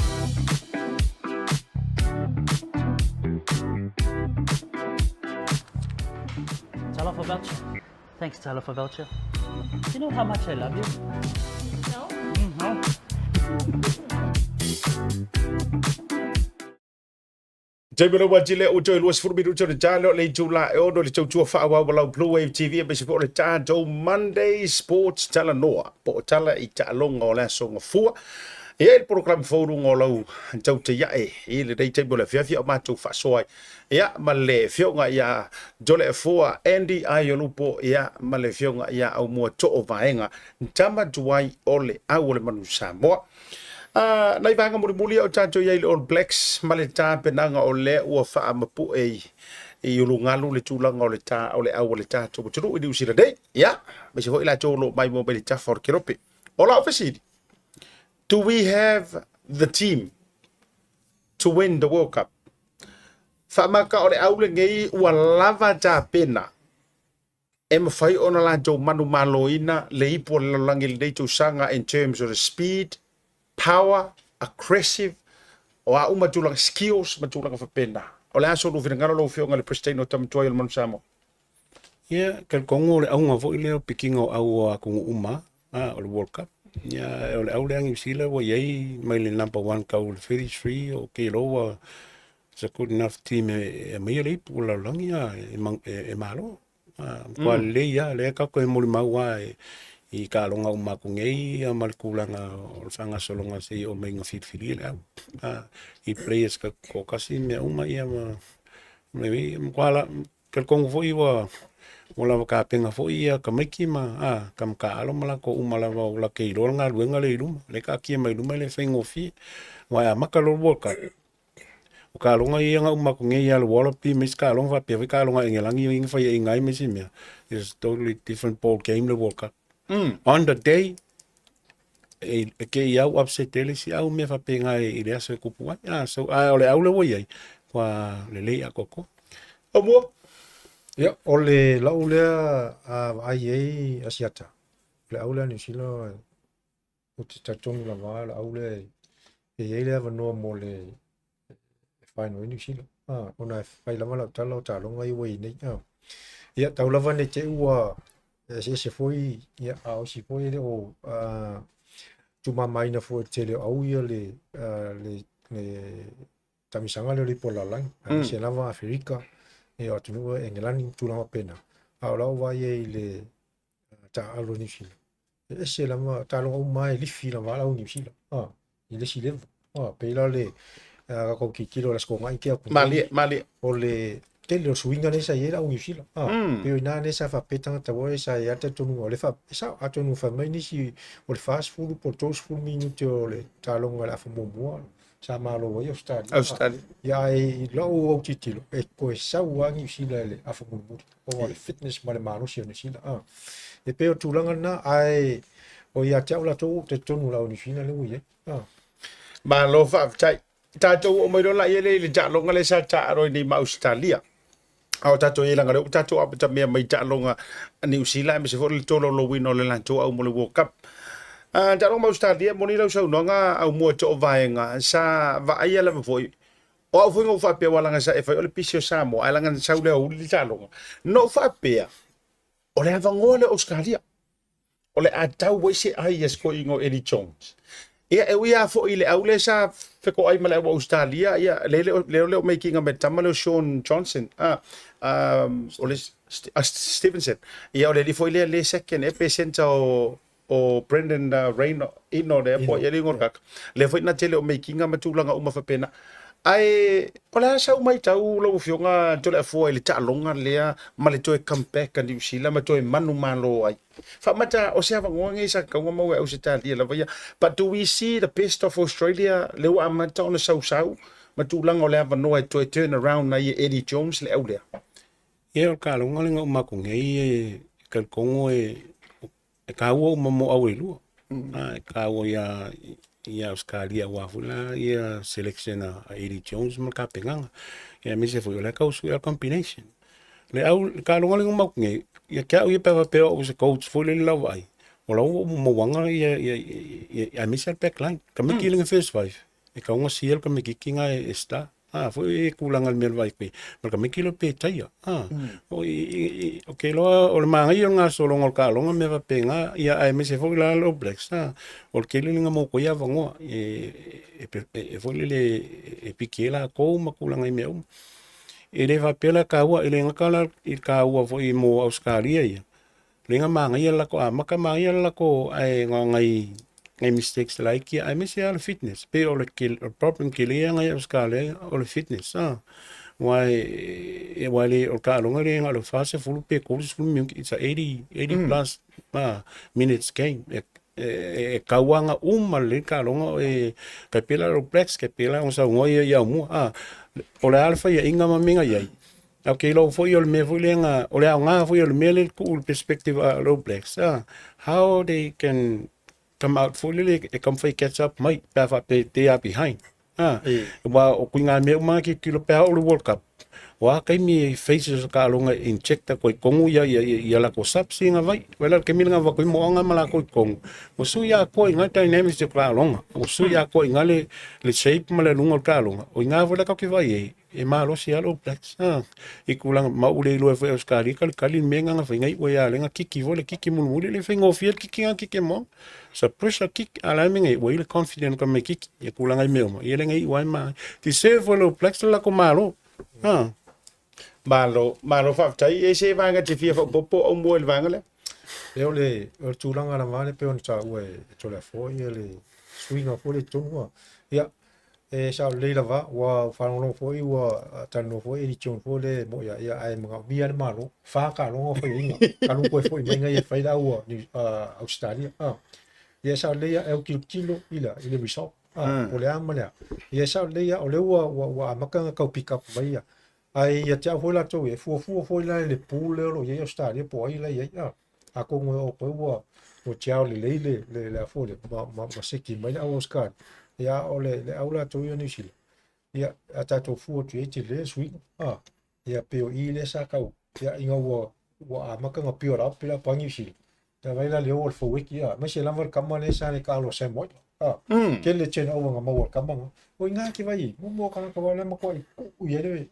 Talofa voucher. Thanks, Talofa voucher. Do you know how much I love you? No. No. Taimi lau atile o toe 20 minuti o le talo le itula e ono le tautua faaauau lau Blue Wave TV aemaise foi o le tatou Monday Sports Talanoa po o tala i taaloga o le aso gafua. E i ai le polokalame fou i luga o lau tautaiae i lenei taimi o le afiafi a o matou faasoa ai ia ma le afioga ia Toleafoa Andy Aiolupo ia ma le afioga ia Aumua Too Vaega tama tuai o le au o le manu Samoa. A, nai vaega mulimuli o tatou i ai i le All Blacks ma le tapenaga o lea ua faamapue i, i ulugalu le tulaga o le ta o le au o le tatou atunuu i Niu Sila nei. Ia, aemaise foi latou o lo o maimoa mai le tafa o le kelope. O lau fesili, do we have the team to win the World Cup? Faamaka o le au lenei ua lava tapena e mafai ona latou manumaloina le ipu o le lalolagi i lenei tausaga in terms of the speed, power, aggressive, o a uma tulaga skills ma tulaga faapena. O le a so lou finagalo lau Afioga i le President o Tama Tuai o le Manu Samoa? Ia, talitonu o le auga foi lea o pikiga o au o atunuu uma a, o le World Cup. Ia, o le au lea a Niu Sila ua i ai mai le number one tau le 33 o ke loa ua it's a good enough team e aumaia le ipu o le lalolagi a, e malo. A, matua lelei lava, lea tatou te molimau lava i taaloga uma atu nei ma le tulaga o le faagasologa seia oo mai ina filifilia le au. A, i players toatasi mea uma ia ma matua talitonu foi ua lava tapena foi ia tamaiti ma tama taaalo ma latou uma lava o latou iloa le galuega lea i luma. O lea e taatia mai luma e le faigofie. Aua e amata loa le World Cup, O taaloga ia na uma atu nei ia le Wallaby ma isi taaloga faapea foi taaloga a Engelagi ia na faiaina ai ma isi mea. It's a totally different ball game le World Cup. On the day, e, e ke i au upset ai le isi au mea faapena i le aso e kupu ai. Ah, so, a o le au lea ua i ai, ua lelei atoatoa. O mua? Ia, o le lau lea a vaai ai Asiata, o le au lea a Niu Sila, ou te talitonu lava o le au lea e i ai le avanoa mo le e final ai Niu Sila. Ah, ona e fai lava lau tala o taaloga ia ua i ai nei. Ah. Ia, tau lava nei te i ua eseese foi, ia, a o isi foi e le o tumamaina foi e le tele o au ia le, le, le tamisaga lea o le ipu o le lalolagi, aemaise lava Aferika, ia o atunuu ia Engelani ma tulaga faapena. A o lau vaai ai i le taaalo i Niu Sila, e ese lava taaloga uma e lifi lava au Niu Sila a i le isi level a pei la le a tatou tilotilo i le Aso Toonai tea atu nei Malie, malie. o le tele o suiga lea sa i ai le au Niu Sila a pei o i ina lea sa faapea tagata ua e sa i ai le talitonuga o le fa e sao atonu fai mai nisi o le 40 po o le 30 minute o le taaloga i le afa muamua sa malo ai Ausetalia. Ausetalia. Ia ae i lau autitilo, e toe sau lava Niu Sila i le afa mulimuli, ona o le fitness ma le malosi o Niu Sila. A. E pei o le tulaga lena, ae o ia te au latou ou te talitonu la o Niu Sila lea ua i ai. A. Malo faafetai. Tatou oo mai loa laia lea i le taaloga lea sa taalo ai nei ma Ausetalia. A o tatou i ai leaga o lea ua tatou amatamea mai i taaloga a Niu Sila aemaise foi o le tolaulauina o le latou au mo le World Cup. A taaloga ma Ausetalia, e moni lau saunoaga Aumua Toovaega, sa vaaia lava foi, o au foi na ou faapea aua leaga sa e fai o le pisi o Samoa, ae leaga na sau le aoauli le taaloga. Na ou faapea, o le avanoa lea o Ausetalia. O le a tau ai se ai a si toeaina o Eddie Jones. Ia, e ui lava foi i le au lea sa fetoai ma le au a Ausetalia, ia, le le o le o making ma le tama lea o Shaun Johnson, a, o le, Stevenson. Ia, o le alii foi lea le second ea pe centre o... o Brendan Rayno Ino lea po o ai le igoa o le tagata. Lea foi na tele o meikiga ma tulaga uma faapena. Ae o le a sau matau lau Afioga Toleafoa i le taaloga lea ma le toe comeback a Niu Sila ma toe manumalo ai? Faamata o se avanoa lenei sa tatau ona maua e Ausetalia lava ia. But do we see the best of Australia lea ua amata ona sausau ma tulaga o le avanoa e toe turn around ai e Eddie Jones le au lea? Ia o le taaloga lea na uma atu nei e talitonu e e taua uma mo au e lua. E taua ia ia Ausetalia aua foi la ia selection a Eddie Jones ma le tapenaga. Ia aemaise foi o la e tau sue combination. Le au le taaloga lea na uma atu nei, ia te au ia pe a faapea o au o se coach foi lele lau vaai, o la ua ou mauaga ia ia aemaise lava le back line. Tamaiti le first five, e tatau ona sia le tamaititi lena e star. A foi e tulaga i le mea o le vaai atu i ai, ma le tamaiti lea pe taia. A, o i, i, i, ou te iloa o le manaia o le gasologa o le taaloga ma mea faapena, ia aemaise foi la le All Blacks, a, o le tele lena mo tou avanoa e, e, e, e foi lele e piki ai latou ma tulaga i mea uma. E le faapea la e taua, e le gata la i le taua foi mo Ausetalia ia, lea na manaia le latou amata, manaia le latou ae na o nai nai mistakes laiti ia, aemaise lava le fitness. Pei o le problem tele ia na i Ausetalia o le fitness aua e aua e le o le taaloga e le na o le 40 pe 30 minute, it's a 80 80 plus minutes game. E tauaga uma lelei le taaloga e tai pei la o le All Blacks, tai pei la ona saunoa ia i Aumua o le a le faiaina ma mea na i ai. Ae ou te iloa foi o le mea foi lea na, o le aoga foi o le mea lea e tuu i le perspective a le All Blacks, how they can come out foi lele e taumafai e catch up mai pe a faapea they are behind. Aua o ituaiga mea uma lava e tilotilo pe a oo i le World Cup, o a taimi e phases o taaloga e inject atu ai i totonu ia latou subs ia na fai. Vaai la i le taimi lea na avatu ai moaga ma latou i totonu, ua sui atoa i ina le dynamics o le taaloga, ua sui atoa i ina le shape ma le aluga o le taaloga. O i ina foi la tatou te vaai ai, e malosi lava le All Blacks i tulaga ma ou le iloa ai foi Ausetalia talitali le mea lena na fai na iu ai lava lea na kiki foi le kiki mulimuli le faigofie le kiki lena na kiki e Moana it's a pressure kick a o le a le mea na iu ai le confident o tamaititi i tulaga i mea uma ia lea na iu ai ma deserve foi le All Blacks le latou malo. Malo, malo faafetai. E se vaega te fia faaopoopo au mua i le vaega lea? Ia o le, o le tulaga lava lea pei ona taua e Toleafoa ia le suiga foi lea i totonu. Ia, e sao lelei lava, ua faalogologo foi ua talanoa foi Eddie Jones foi lea e moi ia, ia ae manaomia le Malo, fa taaloga o faiaina, talu toe foi mai ia e fai le au Ausetalia. Ia e sao lelei e autilotilo i le result. Po o le a ma le a. Ia e sao lelei o lea ua amata ona tau pick up mai ia. Ae ia te au foi latou ia, e fuafua foi la i le pool lea o lo o i ai Ausetalia po o ai la e i ai. Atonu e oo atu ai ua ua tiao lelei le le le a foi le ma ma ma seki mai le au Ausetalia. Ia a o le le au latou ia Niu Sila, ia a tatou fua atu i ai tele le suiga. Ia pei o i lea sa tau ia ina ua ua amata ona build up le apa Niu Sila. Ia vaai la le oo o le Foueki aemaise lava le tama lea sa le taalo a Sam White. Tele le turnover na maua e le tama na. O i ina te vaai ai, momo o tagata o le matuai tuu i ai le,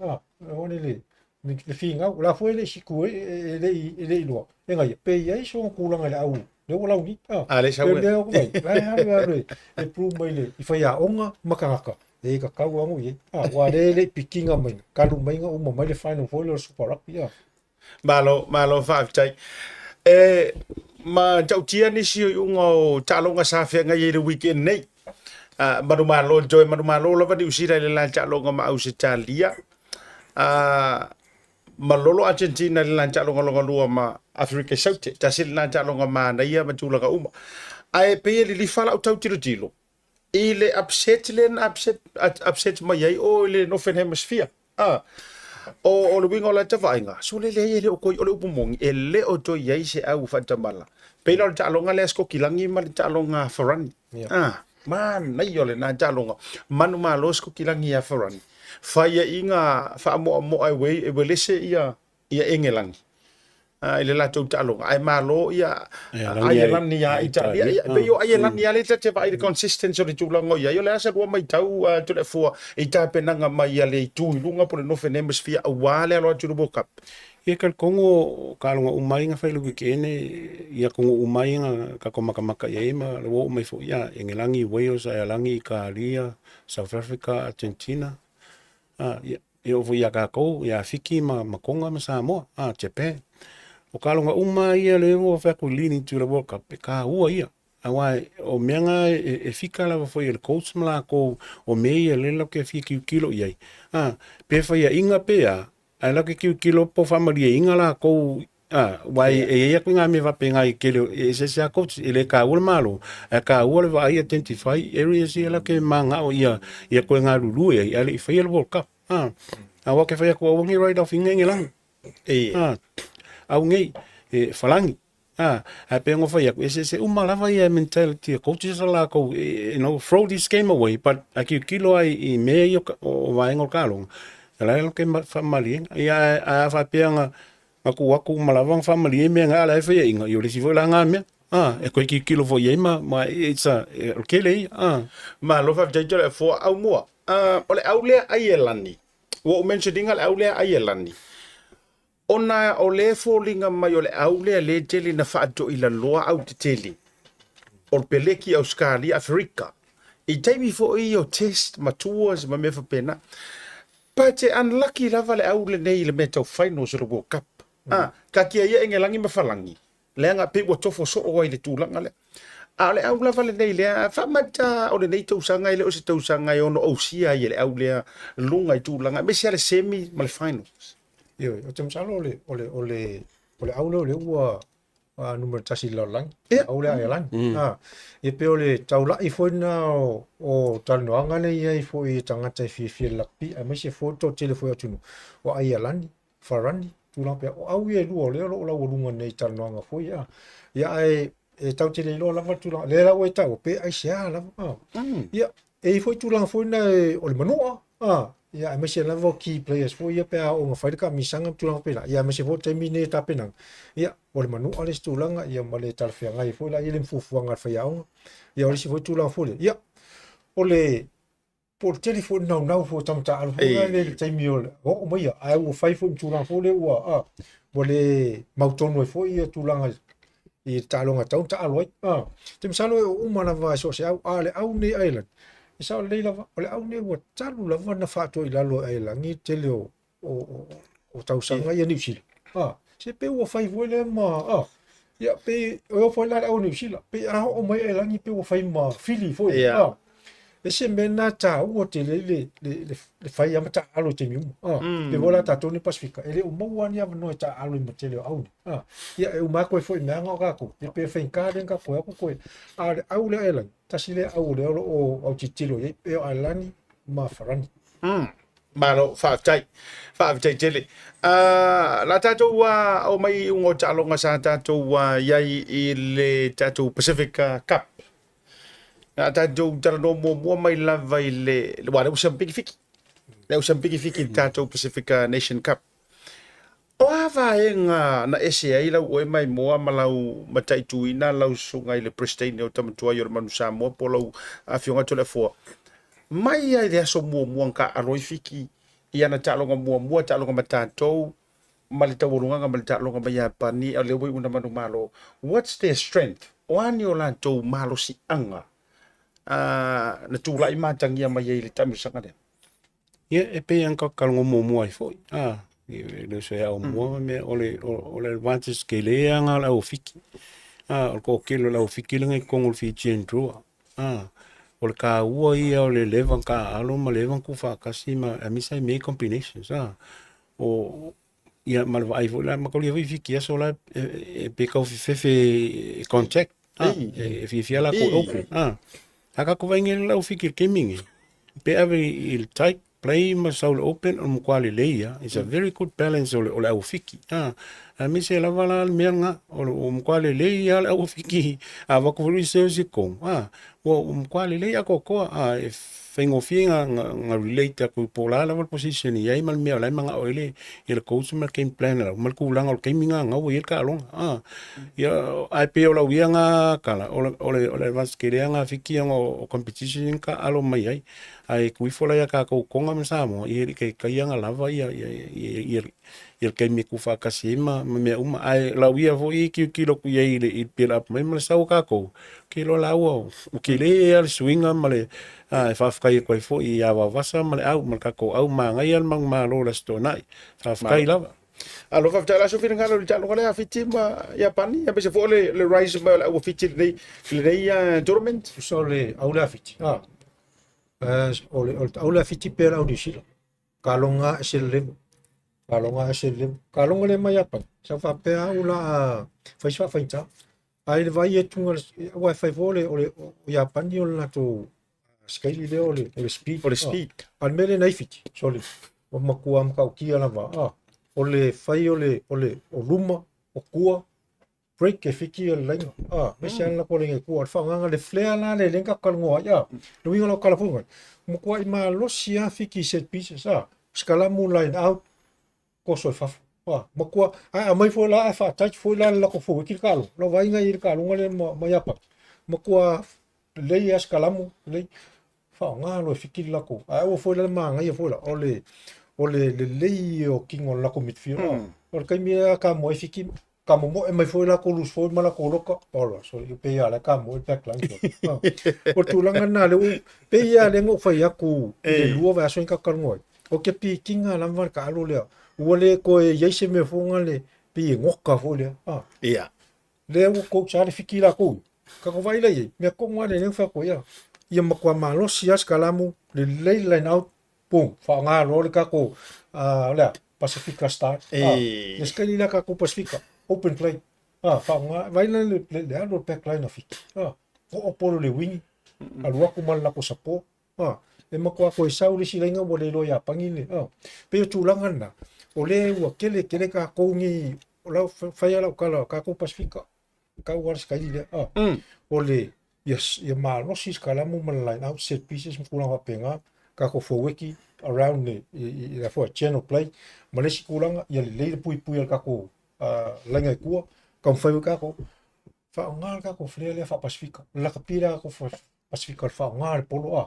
o le le le finau. O la foi e le i situ e, e, le i, e le i loa. E ngai, pe i ai sona tulaga i le au, lea ua launi. A le sau e. Lea ua vai, la e alu alu e, e prove mai le, i faiaoga ma tagata, e tatau lava ona i ai. Aua lea e le i pikiina mai, talu mai na uma mai le final foi lea o le Super Rugby. Malo, malo faafetai. E ma tautia nisi o iuga o taaloga sa feagai ai i le weekend nei. Manumalo, toe manumalo lava Niu Sila i le la taaloga ma Ausetalia. Malolo Argentina i le la taaloga longa lua ma Afrika i Saute. Tasi lena taaloga manaia ma tulaga uma. Ae pei e lilifa lau tau tilotilo i le upset lea na upset, upset mai ai o i le Northern Hemisphere. Ah, o, o le uiga o lata vaaiga, so le leai e le o toi, o le upu moni, e le o toe i ai se au faatamala. Pei la o le taaloga lea a Skokilangi ma le taaloga a Farani. Yeah. Ah, manaia o lena taaloga. Manumalo Skokilangi ia Farani. Faiaʻiga faamoamoa e uei, e uelese ia ia Engelangi i le latou taaloga, ae malo ia Aielani ia Italia. Ia, pei o Aielani lava lea ta te vaai i le consistency o le tulaga o i ai. O le a se lua matau Toleafoa i tapenaga mai a le itu i luga po o le Northern Hemisphere aua le alo atu i le World Cup? Ia talitonu o taaloga uma ia na fai i le weekend i atunuu uma ia na tatou matamata i ai ma le ua oo mai foi ia Engelagi, Wales, Aialagi, Italia, South Africa, Argentina. Ia, e oo foi ia tatou, ia Fiti ma Tonga ma Samoa, Japan. O taaloga uma lava ia lea ua fai atu leading to the World Cup, e taua ia. Aua o mea na e fika lava foi e le coach ma latou o mea ia lea latou te fia tilotilo i ai. A, pe faiaina pe a, ae latou te tilotilo po o faamalieina latou, a, aua e i ai atu ina mea faapena i tele e eseese lava coach, e le taua le Malo, ae taua le vaai identify areas ia latou te mananao ia toe galulue ai ae le i faia le World Cup. A, aua ou te fai atu aua ne i write off ina Engelana. A, au nei, e Falani. A, ae pei ona fai atu, e eseese uma lava ia mentality a coaches a latou, you know, throw this game away, but a tilotilo lava i mea ia o vaega o le taaloga, o la e latou te faamalie. Ia ae a faapea na tuu atu uma lava ona faamalie mea na, a o la e faiaina, ia o le isi foi la na mea, a, e toe tilotilo foi i ai ma it's a, o le tele ia, a. Malo faafetai Toleafoa. Aumua, o le au lea Aielani, ua ou mention ina le au lea Aielani, Ona o lea e foliga mai o le au lea lea e tele ina faatoilaloa au tetele o le peleki Ausetalia Aferika i taimi foi ia o test ma tours ma mea faapena. But e unlucky lava le au lenei i le mea tau finals o le World Cup. Ah, taatia ia Engelagi ma Falagi, leaga pei ua tofo soo ai i le tulaga lea. A o le au lava lenei lea, faamata o lenei tausaga e le o se tausaga e ono ausia ai e le au lea luga i tulaga, aemaise lava le semi ma le finals. Ioe, ou te masalo o le, o le, o le, o le au lea o lea ua numera tasi i le lalolagi, le au lea Aialani. Ia pei o le taulai foi lena o talanoaga lea e i ai foi i tagata e fiafia i le lakapi, aemaise foi le toatele foi o atunuu, o Aialani, Farani, tulaga pea. O au ia e lua o lea o lo o laualuga nei i talanoaga foi ia. Ia ae e tatou te le iloa lava le tulaga, lea la ua e taua, pe aisea lava. Ia, e i ai foi tulaga foi na o le manua, ia aemaise lava o key players foi ia pe a oo ina fai le taamisaga ma tulaga faapena. Ia aemaise foi o le taimi lenei e tapenaga, ia o le manua le isi tulaga, ia ma le talafeagai foi la ia le fuafuaga a le faiaoga. Ia o le isi foi tulaga foi lea, ia o le po o le tele foi o le naunau foi o tama taaalo foi la i le taimi o le oo mai ia, ae ua fai foi ma tulaga foi lea ua a ua le mautonu ai foi ia tulaga i le taaloga e tatau ona taaalo ai. A, te masalo e oo uma lava i so o se au, a o le au nei Ireland, e sao lelei lava, o le au nei ua talu lava ona faatoa i lalo e Ailani le tele o tausaga ia Niu Sila. A, se pei ua fai foi lea ma, a, ia pei e oo foi la le au Niu Sila, pei a oo mai Ailani pei ua fai ma fili foi. A, e se mea lena e taua tele ai le fai lava ma taaalo i taimi uma. A, pei foi la tatou nei Pasefika, e le o maua lava ni avanoa e taaalo ai ma le tele o au nei. A, ia e uma atu ai foi i meaga o tatou, ia pei e faigata lea na tatou toe o atu toe. A o le au lea a Ailani, tasi lea au lea o lo o autitilo i ai, pei o Ailani ma Farani. Malo, faafetai. Faafetai tele. La tatou oo mai i iuga o taaloga sa tatou i ai i le tatou Pacific Cup. Na tatou talanoa muamua mai lava i le, aua lea ua siamupiki Fiti. Lea ua siamupiki Fiti i le tatou Pacific Nation Cup. O a vaega na ese ai lau oe maimoa ma lau mataituina lau susuga i le Peresetene o Tama Tuai o le Manu Samoa po o lau Afioga Toleafoa mai lava i le aso muamua na taaalo ai Fiti i ana taaloga muamua, taaloga ma tatou ma le taualugaga ma le taaloga ma Iapani, a o lea ua iu ina manumalo. What's their strength? O a ni o latou malosiaga na tulai ma atagia mai ai i le taamilosaga lea? Ia, e pei lava ona tatou talanoa muamua ai foi, a, e le o se ao mua ma mea, o le, o le advantage tele lava lena o le au Fiti. A, o le toatele o le au Fiti lena i totonu o le Fijian Drua. A, o le taua ia o le leva ona taaalo ma le leva ona tuufaatasi ma aemaise lava i mea ia combinations, a. O, ia ma le vaai foi la, mataulia foi Fiti aso la e pei e tau fefefe e contact, a, e fiafia latou e open, a. A tatou vaai nei i le au Fiti i le taimi lenei, pe ave i le tight play ma sau i le open, o le matua lelei lava. It's a very good balance o le au Fiti, a. Aemaise lava la le mea lena, o le matua lelei lava le au Fiti, a avatu foi le reserves i totonu, a, ua matua lelei atoatoa, a, e faigofie ona relate atu po o le a lava le position e i ai ma le mea o la e manao ai le coach ma le game plan ma le tulaga o le taimi lena ua i ai le taaloga. Ia, ae pei o lau ia lena tala, o le advantage tele lava lena a Fiti ona o competition ia na taaalo mai ai. Ae tuu ifo la ia tatou Tonga ma Samoa, ia e le i taitai ona lava le taimi e tuufaatasi ai ma mea uma. Ae o lau ia foi tilotilo atu i ai i le build up mai ma le sau o tatou, ou te iloa la ua tele lava le suiga ma le, a, e faafetai atu ai foi ia Vaovasa ma le au ma le tatou au manaia le manumalo i le Aso Toonai. Faafetai lava. Alo faafetai la so finagalo i le taaloga lea a Fiti ma Iapani, aemaise foi o le, le rise mai o le au a Fiti i lenei, i lenei tournament. Tusa o le au lea a Fiti, ah, o le, o le au lea a Fiti pe le au Niu Sila. Kaloga ese le level. Kaloga ese le level. Kaloga lea mai Iapani, sa faapea au la a fai se faafaigata. Ae i le vaai atu aua e fai foi o le, o le, o Iapani o le latou sikaili lea o le, o le speed. O le speed. A o le mea lea na i Fiti, sorry, ua matua matautia lava, ah, o le fai o le, o le, o luma, o tua, break e Fiti o le laina, ah, aemaise lava le latou laina i tua, o le faaaogaina le flare la lea e lea na tatou talanoa ai, ah, le uiga o lau tala foi lena, ua matuai malosi lava Fiti i set pieces, ah, sikalamu line out, toso i fafo. Ah, matua, ae aumai foi la, ae faatouch foi la le latou forward le taaloga. Lau vaaiga i le taaloga lea ma, ma Iapani. Matua lelei lava sikalamu, lelei. Faaaoga loa e Fiti le latou. Ae aua foi la le manaia foi la, o le, o le lelei o tino o le latou midfield. Mm. O le taimi lea kamoe ai Fiti, kamomoe mai foi latou loose forward ma latou loka. Ola, sorry, e pei lava la kamoe le back line. Ah. O le tulaga lena lea ua, pei lava lea na ou fai atu i le lua vaiaso ni tatou talanoa ai. O ke pikiga lava le taalo lea, ua le toe i ai se mea foi lea pei e goka foi lea. Ah. Ia. Lea ua coach lava le Fiti latou. Tatou vaai la i ai, mea tonu lava lea na fai atu ai. Ia matua malosi lava sikalamu, lelei le line out, boom, faaaoga loa le tatou, o le a, Pasifika style. Ah, le sikaili lea tatou Pasifika, open play. Ah, faaaoga, vaai la le, le, le alu o le back line a Fiti. Ah, oo polo le wingi, alu atu ma le latou support. A, e matua toe sau le isi laina ua le iloa Iapani le, a. Pei o tulaga lena, o lea ua tele tele tatou nei, o lau, fai lava lau tala, tatou Pasefika, tau lava le sikaili lea, a. O le, ia, ia malosi se kalamu ma le line out, set pieces ma tulaga faapena, tatou forweki around le, i, i, i la foi channel play, ma le isi tulaga, ia lelei le puipui a le tatou laina i tua, taumafai foi tatou, faaaoga le tatou flare lea faa-Pasefika, le lakapi lea tatou Pasefika o le faaaoga le polo a.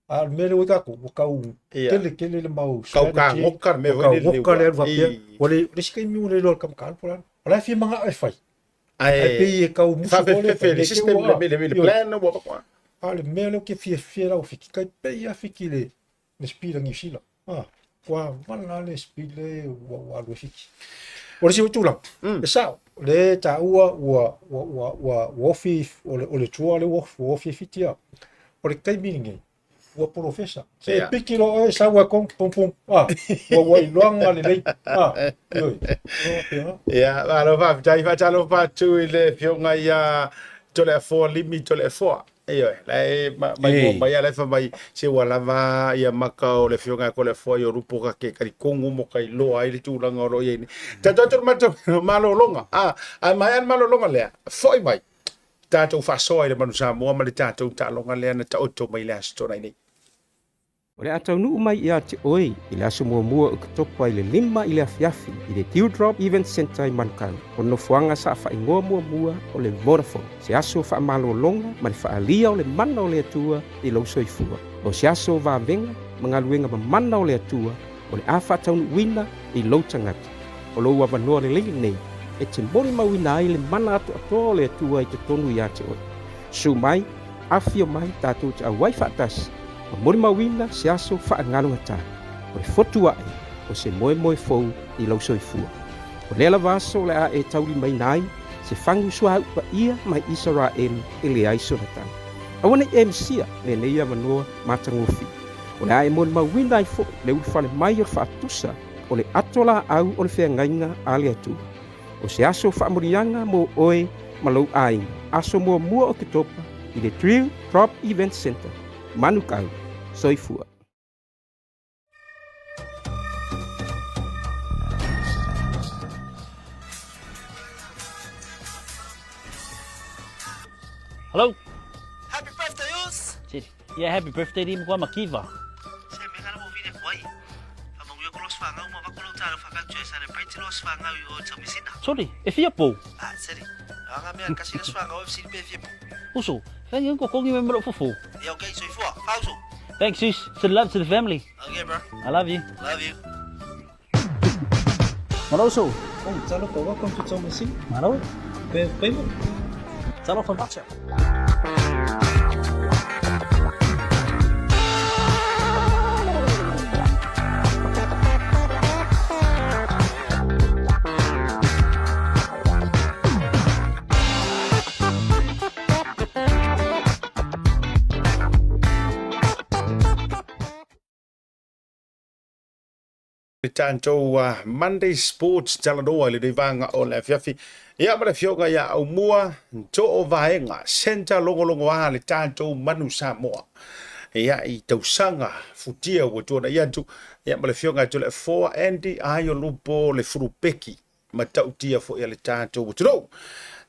A o le mea lea ua i tatou, ua tau tele tele le mau Kau kagoka le mea foi lele. Kau kagoka le alu faapea. Ua le, le isi taimi ua le iloa e le kamakalu po o le a. O la e fia manao e fai. Ae pei e tau musu foi lea. Le system, le, le, le plan ua vakoa. A o le mea lea ou te fiafia lau Fiti, tai pei lava Fiti le, le speed a Niu Sila. Ah, ua vala le speed le ua, ua alu e Fiti. O le isi foi tulaga, e sao, le taua ua, ua, ua, ua, ua ofi, o le, o le tour le ua ofi, ua ofi e Fiti a. O le taimi lenei, ua polofesa. Se e piki loa oe, sau ai kong, pum pum, ah, ua, ua iloaga lelei, ah, ioe, ioe, pea. Ia, malo faafetai, faatalofa atu i le afioga ia Toleafoa Limi Toleafoa. Ioe, la e mai mua mai a la e fai mai se ua lava ia maka o le afioga ia Toleafoa i o rupo ka ke kari kongo mo ka iloa ai le tulaga o lo o i ai nei. Tatou atu i le matou malologa, a, ae maea le malologa lea, foi mai, tatou faasoa i le Manu Samoa ma le tatou taaloga lea na taoto mai i le Aso Toonai nei. O le a taunuu mai ia te oe i le aso muamua o Oketopa i le 5 i le afiafi i le Dewdrop Event Centre i Manukau, o nofoaga sa faaigoa muamua o le Vodafone, se aso faamalologa ma le faaalia o le mana o le Atua i lou soifua. O se aso vavega ma galuega mamana o le Atua o le a faataunuuina i lou tagata. O lou avanoa lelei lenei e te molimauina ai le mana atoatoa o le Atua i totonu ia te oe. Susu mai, afifio mai tatou te auai faatasi ma molimauina se aso faagalugata o le fotu aʻe o se moemoe fou i lou soifua. O lea lava aso o le a e taulimaina ai se fagu suauu paia mai Isaraelu e leai sona tau. Aua ne i e misia lenei avanoa matagofie. O le a e molimauina ai foi le ulufale mai o le faatusa o le ato laau o le feagaiga a le Atua. O se aso faamuliaga mo oe ma lou aiga, aso muamua o Oketopa i le Drill Drop Event Centre, Manukau. Soifua. Hello. Happy birthday, Us. Yeah, happy birthday ri mkwa makiva. Se me ngala mo vine kwai. Fa mangu ko los fanga uma va ko lo talo fa ka tue celebrate los fanga o tamisina. Sorry, e fia pou. Ah, seri. Anga mea kasi los fanga o fc pe fia pou. Uso, thank you ko kongi me mro fufu. Yeah, okay, so ifua. Fauso. Thanks, sis. Send love to the family. Okay, bro. I love you. Love you. Malo uso. Oh, talofa, welcome to Tomasina. Malo. Pe payment. Talofa macha. Le tatou Monday Sports talanoa i lenei vaega o le afiafi. Ia ma le afioga ia Aumua Too Vaega, Centre logologoa le tatou Manu Samoa. Ia i tausaga futia ua tuanai atu, ia ma le afioga ia Toleafoa Andy Aio Lupo le Fulupeki matautia foi a le tatou atunuu.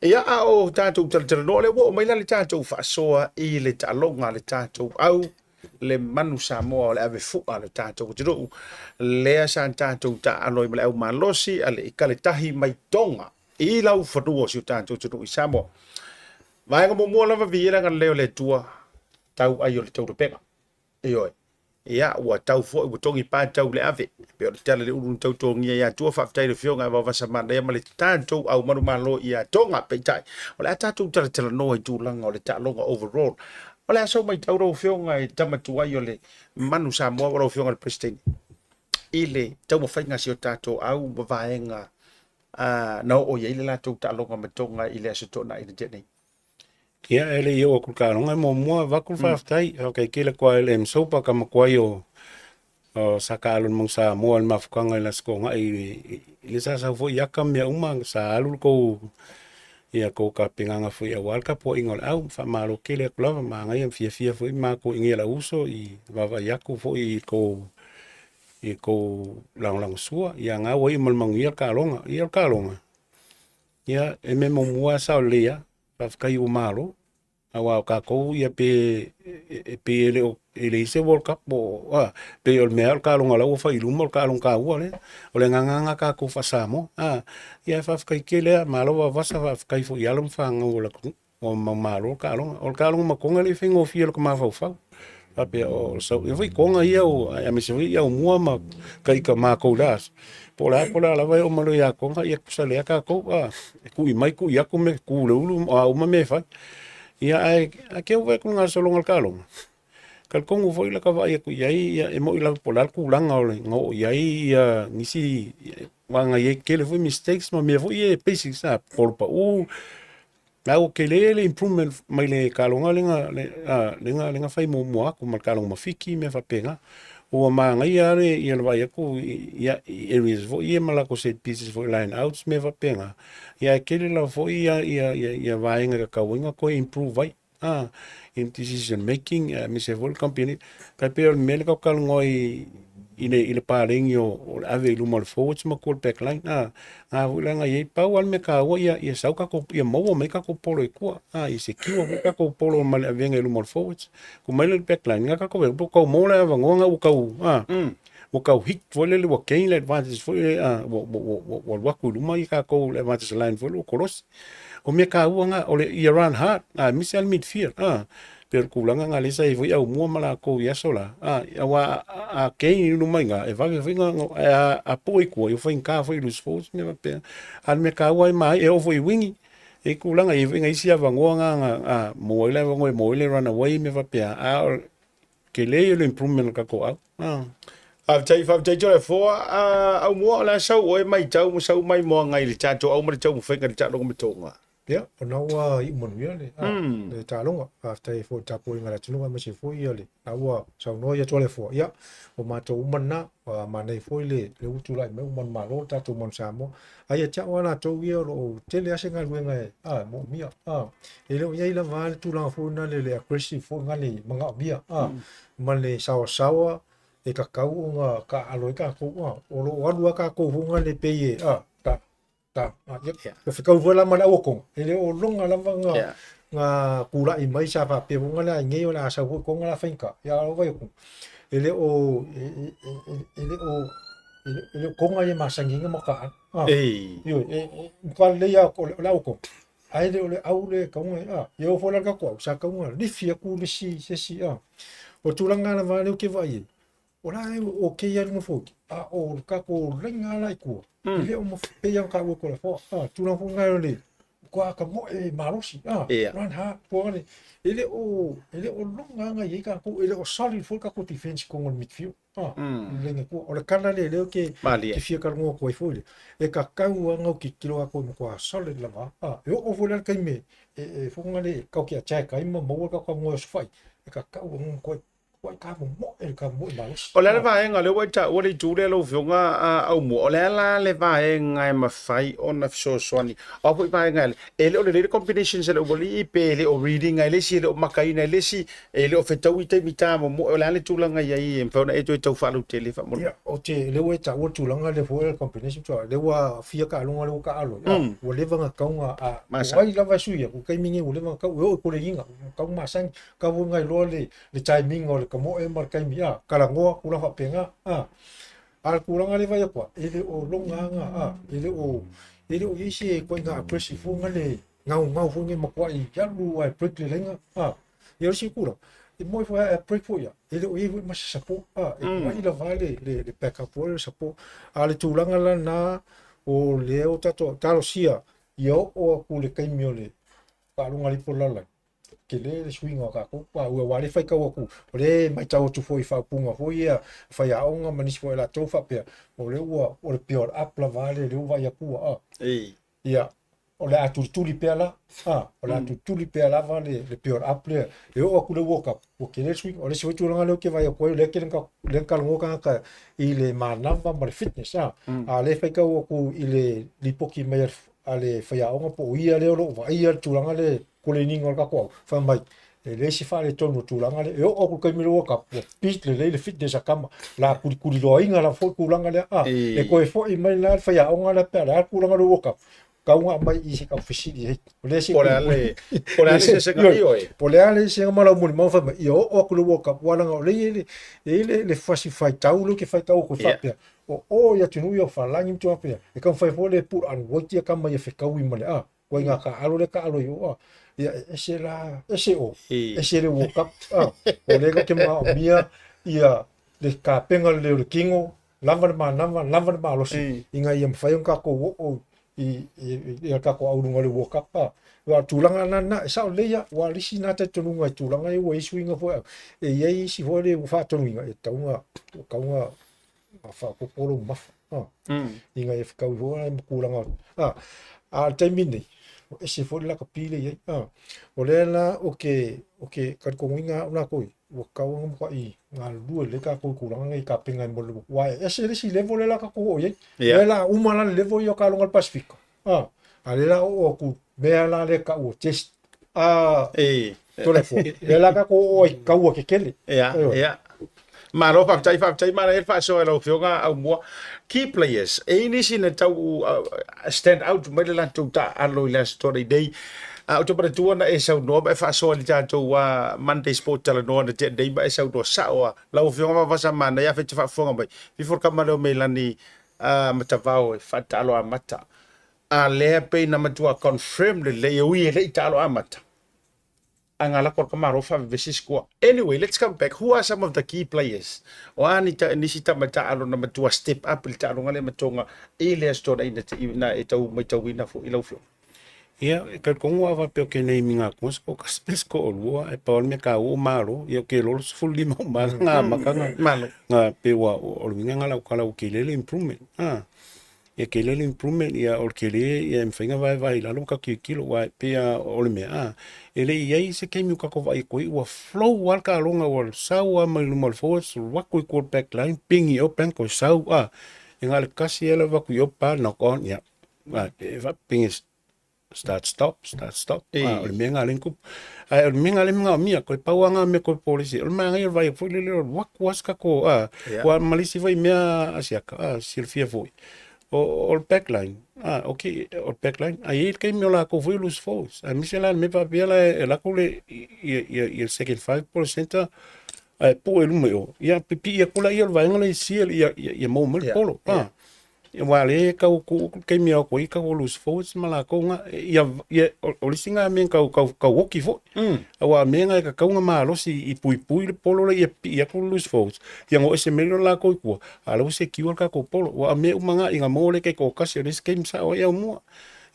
Ia a o tatou talatalanoa lea ua oo mai la le tatou faasoa i le taaloga a le tatou au le manu Samoa o le ave fua a le tatou atunuu lea sa tatou taaalo ai ma le au malosi a le Ikaletahi mai Tonga i laufanua o si o tatou atunuu i Samoa. Vaega muamua lava viia le agalelei o le Atua tau ai o le taulapega. Ioe. Ia, ua tau foi, ua togi pa tau le ave. Pei o le tala i le ulu na tautogia ia Atua, faafetai i le Afioga ia Vaovasa Manaia ma le tatou au manumalo ia Tonga. Peitai, o le a tatou talatalanoa i tulaga o le taaloga overall. O le a sau maitau lau Afioga i tama tuai o le Manu Samoa lau Afioga i le Peresetene i le taumafaiga a si o tatou au ma vaega na oo i ai le latou taaloga ma Tonga i le Aso Toonai na tea nei. Ia, e le i oo atu i le taaloga, e muamua avatu le faafetai. Faafetai tele atu lava i le MSOPA ka matuai o sa taalo i le Manu Samoa i le mafutaga i le Aso Toonai i le sa sau foi i ata ma mea uma, sa alu le tou ia tou tapenaga foi aua le tapuaiga o le au. Faamalo tele atu lava, manaia ma fiafia foi matou i inei a lau uso i vaavaai atu foi i le tou lagolagosua. Ia na ua iu ma le manuia le taaloga. Ia o le taaloga, Ia, e mea muamua lava sao lelei lava, faafetai ua malo, aua o tatou ia pe e pei e le o e leai se World Cup po o a, pei o le mea lava o le taaloga o la ua fai i luma o le taaloga taua lea. O le agaga lava lena a tatou faa-Samoa, a. Ia ae faafetai tele lava, malo Vaovasa, faafetai foi i alo ma fanau o le atunuu. Ua manumalo le taaloga. O le taaloga ma Toga e le i faigofie i lota mafaufau. Faapea o e foi Toga ia aemaise foi Aumua ma ita matou i la aso, po o le a po o le a lava e oo mai loa ia Toga, ia tusa lelei lava tatou, a, e tui mai tui atu tu i le ulu o a uma mea e fai. Ia ae te i ua vaai atu i le gasologa o le taaloga, e talitonu foi lata vaai atu i ai, e moni lava po o le a le tulaga na oo i ai nisi aua na i ai tele foi mistakes ma mea foi ia e basics a, polo pau, La ua tele le improvement mai le taaloga lea na fai muamua atu ma le taaloga ma Fiti mea faapena. Ua manaia lava le ia le vaai atu i areas foi ia ma latou set pieces foi line outs mea faapena. Ia ae tele lava foi ia vaega e tatau ai ona toe improve ai in decision making aemaise foi le company. Tai pei o le mea lea tatou te talanoa ai i le paleni o le ave i luma o le forwards ma tua o le back line a. Na foi la na i ai, pau lava le mea taua ia sau tatou, ia maua mai tatou polo i tua, a, ia secure foi tatou polo mai le avega i luma o le forwards. Tuu mai lea i le back line, na tatou vevelo, po o tau maua le avanoa na ua tau, a, ua tau hit foi lele ua gain le advantage foi lele, a, ua alu atu i luma ia tatou le advantage line foi lele ua kolosi. O mea taua na, o le ia run hard, a, aemaise lava le midfield, a. Pei o le tulaga lena lea sa i ai foi Aumua ma latou i aso la, a, aua a gain i luma i ina, e vave foi ona, ae a pue i tua, ua faigata foi i loose forwards ma mea faapena. A o le mea taua lava e oo foi i uigi, e i ai tulaga, e i ai foi nai isi avanoa na na maua ai le avanoa e maua ai le run away ma mea faapena, a o le tele ia o le improvement o le tatou au. Faafetai, faafetai Toleafoa. Aumua, o le a sau oe matau ma sau maimoaga i le tatou au ma le taumafaiga i le taaloga ma Tonga. Ia, o lena ua iu manuia le, a, le taaloga. Faafetai ai foi i le tapuaiga a le atunuu aemaise foi ia le, la ua saunoa ia Toleafoa. Ia, o matou uma lena, ua manaia foi le, le ua tulai mai ua manumalo le tatou Manu Samoa. Ae ia te au lava latou ia o lo o tele lava se galuega e, a, e moomia, a. E le o i ai lava le tulaga foi lena le aggressive foi lena le manaomia, a, ma le saoasaoa e tatau ona taaalo ai tatou, a. O lo o alu lava tatou foi lena le pei e, a, ta, ta, a, ia, ua fetau foi la ma le auakoga, e le o loga lava na, na tulai mai sa faapea foi lena ai nei o le a sau foi Toga la faigata, ia a o vaai atu, e le o, e le o, e le o Toga ia e masani ai ona mataala. A, ioe, e matua lelei lava o le auakoga, ae le o le au le tatau ona, a, ia oo foi la i le tatou au, sa tatau ona lifi atu le isi, se isi, a. O le tulaga lava lea ou te vaai i ai, O la e okay lava le nofoiki, a o le tatou laina la i tua, e le o pei lava ona taua e Toleafoa, a, tulaga foi lena o le matua tamoe malosi, a, run hard, tulaga le, e le o, e le o loga lava i ai tatou, e le o solid foi le tatou defense i totonu o le midfield, a, le laina i tua. O le tala lea lea ou te fia talanoa atu ai foi lea, e tatau lava ona tilotilo tatou e matua solid lava, a, e oo foi la i le taimi e, e, foi lena e tatou te attack ai ma maua le tatou avanoa e osofai, e tatau lava ona matua Ua ka momoe le ka momoe malosi. O le a le vaega lea ua e taua le itu lea lau Afioga Aumua, o le a la le vaega e mafai ona fesoasoani? O a foi vaega e le o lelei le combinations a le aualii pe le o reading ai le isi, e le o makaina e le isi, e le o fetaui taimi ta momoe, o le a le tulaga i ai e mafai ona e toe tau faalautele faamolemole? Ia, ou te, lea ua e taua le tulaga lea foi o le combination, lea ua fia taaloga lea ua taaalo ai, ua leva ona tatau ona, a, o ai lava e sui atu i le taimi lenei ua leva ona tatau, e oo i kolegiga, ua tatau ona masani, tau foi ona iloa le, le timing o le kamoe ma le taimi, a, talanoa, tulaga faapena, a. A o le tulaga lea e vaai atu ai, e le o loga lava, a, e le o, e le o i ai se ituaiga aggressive foi na le gaugau foi nei matuai alu lava e break le laina, a. Ia o le isi tulaga, e moni foi a break foi ia, e le o i ai foi ma se support, a, e tuai lava le, le, le back up foi le support. A o le tulaga la lena, o lea ua tatou talosia ia oo atu i le taimi o le faalogo alii po o le lalolagi, tele le suiga o tatou aua lea e faitau atu, o lea e matau atu foi i faaupuga foi ia a faiaoga ma nisi foi o latou faapea, o lea ua o le build up lava lea ua vaai atu a ia o le a tulituli pea la a o le a tulituli pea lava le build up lea e oo atu i le World Cup ua tele le suiga. O le isi foi tulaga lea ou te vaai atu ai, o lea e tele na talanoa tagata i le manava ma le fitness a a o lea e faitau atu i le lipoti mai a le faiaoga po o ia lea o lo o vaaia le tulaga lea koleniga o le tatou au, fai mai, e leai se faaletonu o le tulaga lea. E oo atu i le taimi o le World Cup, ua beat lelei le fitness a tama. La kulikuliloaina lava foi le tulaga lea. A, e toe foi mai la le faiaoga lea pe a o le a le tulaga o le World Cup, tau na aumai i se tau fesili ai. O lea se Po o le a le, po o le a le eseesega i oe? Po o le a le eseesega ma lau molimau fai mai, ia oo atu i le World Cup, aua leaga o lea e i ai le, e i ai le, le fasi faitau lea ou te faitau atu ai faapea, o o i atunuu ia o Falani ma tulaga faapea, e taumafai foi le put on weight ia tama ia fetaui ma le a. Ituaiga taaalo lea taaalo i o a. Ia e ese la, ese o, ese le World Cup. A, o lea tatou te manaomia ia le tapena lelei o le tino, lava le manava, lava le malosi, ina ia mafai ona tatou oo i le tatou auluga o le World Cup. A, aua o le tulaga la lena, e sao lelei lava, aua o le isi lena talitonuga i tulaga ia ua i ai suiga foi, e i ai isi foi lea ua faatonuina, e tatau ona, tatau ona faaopoopo lou mafa ina ia fetaui foi ma tulaga a a o le taimi lenei ua ese foi le lakapi lea i ai a o lea la ou te ou te talitonuina au latou ua tatau ona matuai galulue lelei tatou i tulaga nei i tapena mo le aua e ese le isi level lea la tatou oo i ai lea la uma la le level ia o taaloga a le Pasefika a a lea la oo atu mea la lea tau o test a Toleafoa lea la tatou oo ai taua tetele ia ia Malo faafetai, faafetai manaia le faasoa i lau Afioga Aumua. Key players, e i ai nisi na tau stand out mai le latou taaalo i le Aso Toonai nei. Ou te manatua na e saunoa ma e faasoa i le tatou Monday Sport talanoa na tea nei ma e saunoa sao lava. Lau Afioga Vaovasa manaia afai e te faafofoga mai. Fifo le tama lea o Meilani Matavao e faataalo amata. A lea pei na matua confirm lelei e ui e le i taalo amata. A ngā lako ka maro whavevesi score. Anyway, let's come back. Who are some of the key players? O a ni ta, nisi tama taalo na matua step up i le taaloga lea matonga i le aso tona ina te ina e tau mai tauina fo i lau fio. Ia, e talikongu a faapea o ke nei mi ngā kua sko ka spes ko o lua e pau le mea ka o malo, ia ke lolo 15 o malo ngā maka ngā, Malo. ngā pe ua o le winga ngā lau ka lau ke lele improvement. Ah. Ia kele le improvement ia o le kele ia e mafai ona vaevae i lalo ma tatou tilotilo aua e pei lava o le mea a e le i i ai se taimi o tatou vaai atu ai ua flow lava le taaloga ua sau lava mai luma o le forwards alu atu i tua o le back line pigi i o bank toe sau a e na o le tasi lava le avatu i o pa knock on ia e faapipigi start stop start stop a o le mea lena lea na tupu ae o le mea lena lea e manaomia toe pau lava lena mea toe polisi o le manaia o le vaai atu foi lele o alu atu lava se tatou a aua ma le isi foi mea Asiata a silafia foi o le back line a okay o le back line a i ai le taimi o latou foi loose forwards aemaise la le mea faapea la e alu atu le ia le second five po o le centre ae pue i luma i o ia pipii atu laia o le vaega lea i seal ia maua mai le polo a Aua o lea e tau tuu atu le taimi e o atu ai tau loose forwards ma latou na, ia, ia, o le isi na mea tau, tau, tau oki foi. Aua o mea na e tatau ona malosi i puipui le polo lea ia pipii atu le loose forwards, ia ona o ese mai lea o latou i tua, a o la ua secure le tatou polo. Aua o mea uma na ina maua le taitoatasi o le isi taimi sao ai Aumua.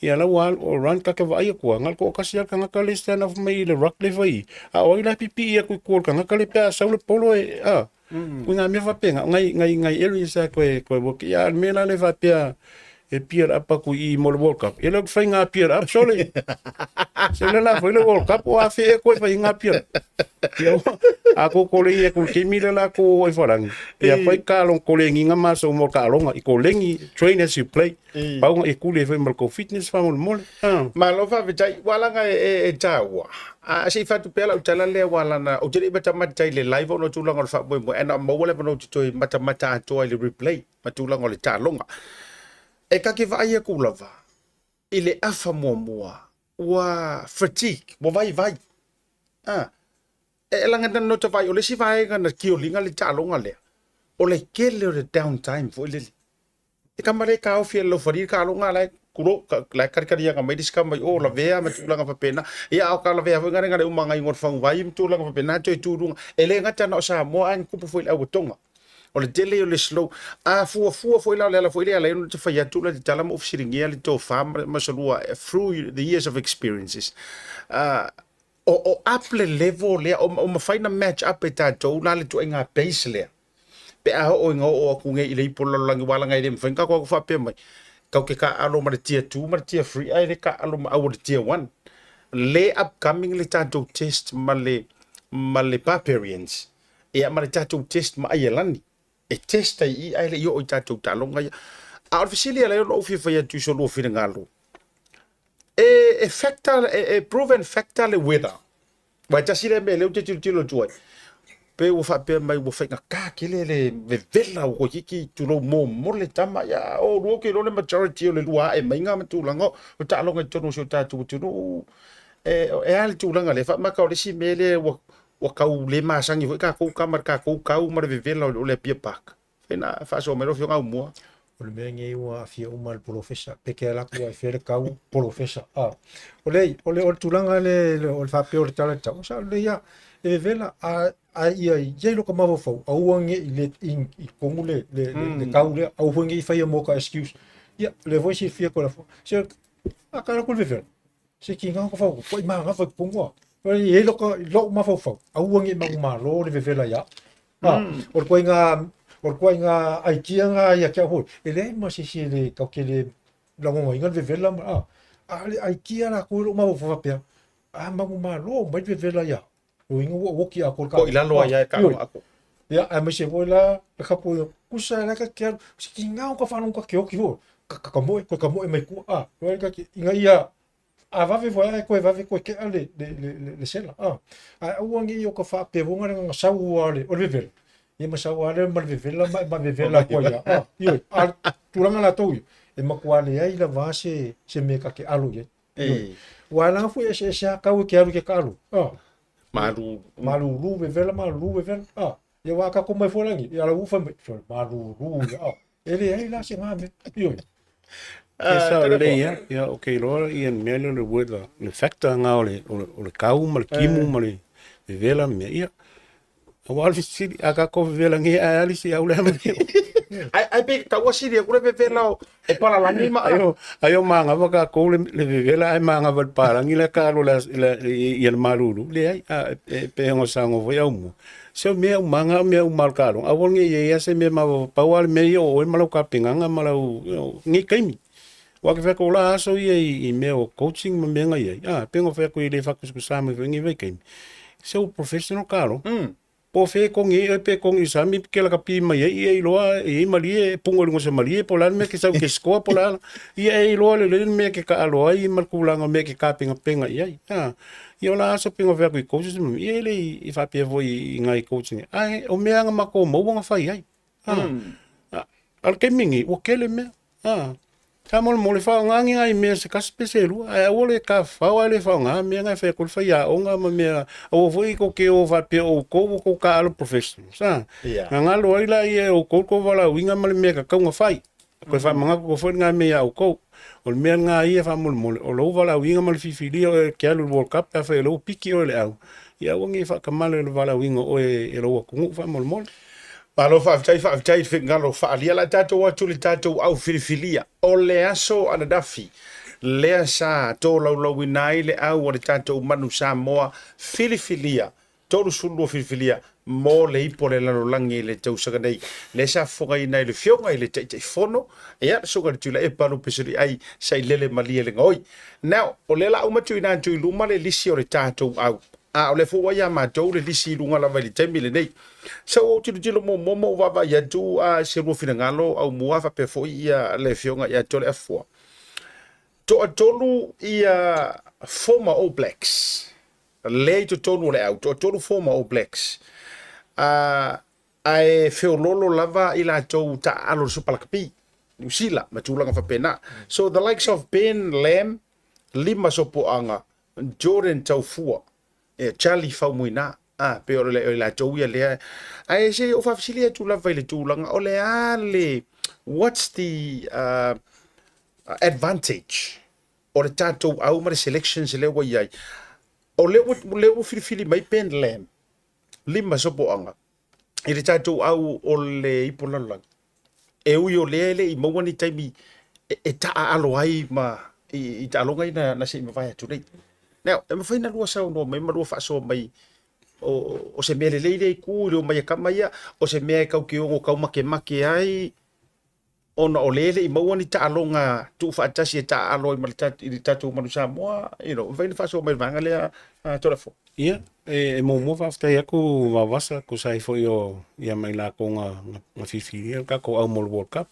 Ia la ua alu, o run ta te vaai atu lava, na o le toatasi lava le tagata lea e stand up mai i le ruck lea e fai i, a o ai la e pipii atu i tua o le tagata lea pe a sau le polo e, a? O nā mea faapena, o nai, nai, nai areas a toe, toe work, ia, a o le mea la lea faapea, E peer up aku i i mo le World Cup. E le fai ngā peer up sole. Se le la foi le World Cup o a fe e koe fai ngā peer. Ia a ko ko le ia ko ke mi le la ko e wharangi. Ia fai ka long ko le nginga ma so mo ka longa i ko lengi train as you play. Pau e kule foi mo ko fitness fa mo mole. Malo faafetai ua laga e e e taua. A se i fatu pea lau tala lea ua lana ou te le i matamata i le live ona o tulaga o le faamoemoe ae na o maua le avanoa ou te toe matamata atoa i le replay ma tulaga o le taaloga. E kake vaai aku lava i le afa muamua ua fatigue, ua vaivai. A, e laga na nota vaai o le isi vaega na kioliga le taaloga lea, o le tele o le down time foi lele. E kama le taofi e le laufali le taaloga la e tulou, la e kalikaliaga mai le isi tama i o lavea ma tulaga faapena. Ia a o ka lavea foi gale gale uma ngai o le faguvai ma tulaga faapena toe tu i luga. E le gata na o Samoa ae na tupu foi i le auatoga. O le tele ia o le slow. A fuafua foi la o le ala foi lea e ala ai ona te fai atu la te tala ma ou fesiligia le tofa ma solua through the years of experiences. O, o up le level lea, o, o mafai na match up e tatou la le tuaiga base lea. Pe a oo ina oo atu nei i le ipu o le lalolagi ua alaga e le mafai ona tatou atu faapea mai, tatou te taaalo ma le tier 2 ma le tier 3 ae le taaalo ma au o le tier 1. Le upcoming le tatou test ma le ma le Barbarians ia ma le tatou test ma Aielani. E test ai i i ae le i oo i tatou taaloga ia. A o le fesili e ala ai ona ou fia fai atu i so lua finagalo, e, e factor, e, e proven factor le weather. Aua e tasi lea mea lea ou te tilotilo atu ai, pe ua faapea mai ua faigata tele le vevela ua toeitiiti tulou momole tama, ia o lua ou te iloa le majority o le lua ae maiga ma tulaga o taaloga i totonu o si o tatou atunuu. E, e a le tulaga lea, faamata o le isi mea lea ua, ua tau le masani foi tatou tama i le tatou kau ma le vevela o le Apia Park. Faina faasoa mai lau Afioga Aumua. O le mea lenei ua aafia uma le polofesa pe ke ala atu ai fea le kau polofesa a o le o le o le tulaga le o le faapea o le tala tau sa le ia e vevela a a ia ia lo ka mafaufau aua nge i le i, i tonu le le mm. le kau le au foi nge i faia mo ka excuse ia le foi silafia ko la fo se a ka la ko le vevela se ki ngā ka whau ko i mā ngā whai pongoa i e loka lou mafaufau aua nge manumalo le vevela ia A, o le koinga, o le koinga aitia ngā ia kia hoi. E leai ma se isi e le kau ke le lagogaina le vevela ma, a, a le aitia la koe lou mafaufau faapea, a manumalo mai le vevela ia. Loiga ua oki a ko le Ko i lalo ai ia e ka Ioe. ako. Ia, aemaise foi la le kapo ia, kusa la ka ke alu, se ki ngao ka whanau ka ke oki ho, ka, ka, ka moe, koe ka moe mai kua, a, koe ka ke, inga ia, A vave foi ae koe vave koe kea le, le, le, le, le sela. A, ae aua nge i o ka whaapewoga le nganga sau a le, o le vevela. Ia ma sau a le ma le vevela ma, ma vevela koe ia. A, ioi, a tulaga la tou ia. E matua le ai lava se, se mea ka ke alo i ai. Ioi. Ua langa foi ese ese a kau e ke alu ke ka alo. A. Malulu. Malulu vevela, malulu vevela. A, ia wa ka ko mai foi langi. Ia la ufa mai. Sorry, malulu ia. A, e le ai la se ngā mea. Ioi. Ia sao lelei ia, ia o ke iloa ia le mea lea o le weather, le factor nga o le, o le, o le kau ma le timu ma le vevela ma mea, ia. Aua o le fesili, a kākou vevela nei ae ali si au lea ma mea. Ai, ai pe taua sili aku le vevela o, o palalagi ma Ai o, ai o manava kākou le, le vevela ae manava i le palagi lea ka alo le, le, ia le malulu. Leai, a, e, pe ona saoga foi au mua. Se o mea uma nga o mea uma o le kaloga, aua ne i i ai lava se mea mafaufau, pau lava le mea ia o oe ma lau kapenaga ma lau, you know, nei taimi. Aua ke fai atu o la aso ia i, i mea o coaching ma mea nga i ai, ah, pei ona fai atu e le faakusakusa mai foi nei vaitaimi, se ua professional kaloga. Po o fea e kogi ai oe pe kogi i le sami ke lakapi mai ai, ia iloa e i ai malie, e puga i luga o se malie po o le a le mea ke sau ke score po o le a, ia e iloa lelei le mea ke kaalo ai ma le tulaga o mea ke kapengapenga i ai, ah. Ia o la aso pei ona fai atu i coaches ma mea, ia e le i faapea foi i nai coaching, ae o mea na matou maua na fai ai. A o le taimi lenei, ua tele mea. Faamolemole faaaoga ni nai mea se tasi pe se lua, ae aua le tafafao ae le faaaoga mea na e fai atu ai le faiaoga ma mea, aua foi tou te o faapea o outou ua outou taaalo professionals. Gagalo ai laia e outou le tou valaauina ma le mea e tatau ona fai. Toe faamanatu atu foi lena mea ia outou. O le mea lena ia faamolemole, o lou valaauina ma le filifilia oe e te alu i le World Cup pe afai o lea ua piki oe i le au, ia aua ne i faatamala i le valaauina o oe e lou atunuu faamolemole. Malo faafetai, faafetai i le finagalo faaalia. O le a tatou o atu i le tatou au filifilia o le aso ananafi lea sa tolaulauina ai le au a le tatou manu Samoa filifilia, 32 filifilia. mo le ipu o le lalolagi i le tausaga nei. Lea sa fofogaina i le Afioga i le Taitaifono, ia, le Susuga i le Tuilaepa Lupesoliai Sailele Malielegaoi. Now, o lea la uma tuuina atu i luma le lisi o le tatou au, a o lea foi ua ia matou le lisi i luga lava i le taimi lenei. Sa ou tilotilo muamua ma ou vaavaai atu a se lua finagalo aumua faapea foi ia le Afioga ia Toleafoa. Toatolu ia former All Blacks lea i totonu o le au, toatolu former All Blacks. Ae feololo lava i latou taaalo i le Super Lakapi, Niu Sila ma tulaga faapena. So the likes of Ben Lam, Lima Sopoaga, Jordan Taufua, yeah, Charlie Faumuina, ah, pe o le, o latou ia lea. Ae se o faafesili atu lava i le tulaga, o le a le, what's the advantage o le tatou au ma le selections lea ua i ai. O lea ua, lea ua filifili mai Ben Lam, Lima Sopoaga, i le tatou au o le ipu lalolagi. E ui o lea e le i maua ni taimi e, e taaalo ai ma i, i taaloga ia na, na se i mavae atu nei. Now, e mafai na lua saunoa mai ma lua faasoa mai o, o se mea lelei lea i ku i le omai a kama ia, o se mea e kau ke ogo kau makemake ai, ona o lea e le i maua ni taaloga tuufaatasi e taaalo ai ma le i le tatou Manu Samoa, you know, mafai ona faasoa mai le vaega lea a Toleafoa. Ia, e muamua faafetai atu Vaovasa, tusa ai foi o ia ma i latou na, na filifilia le tatou au mo le World Cup.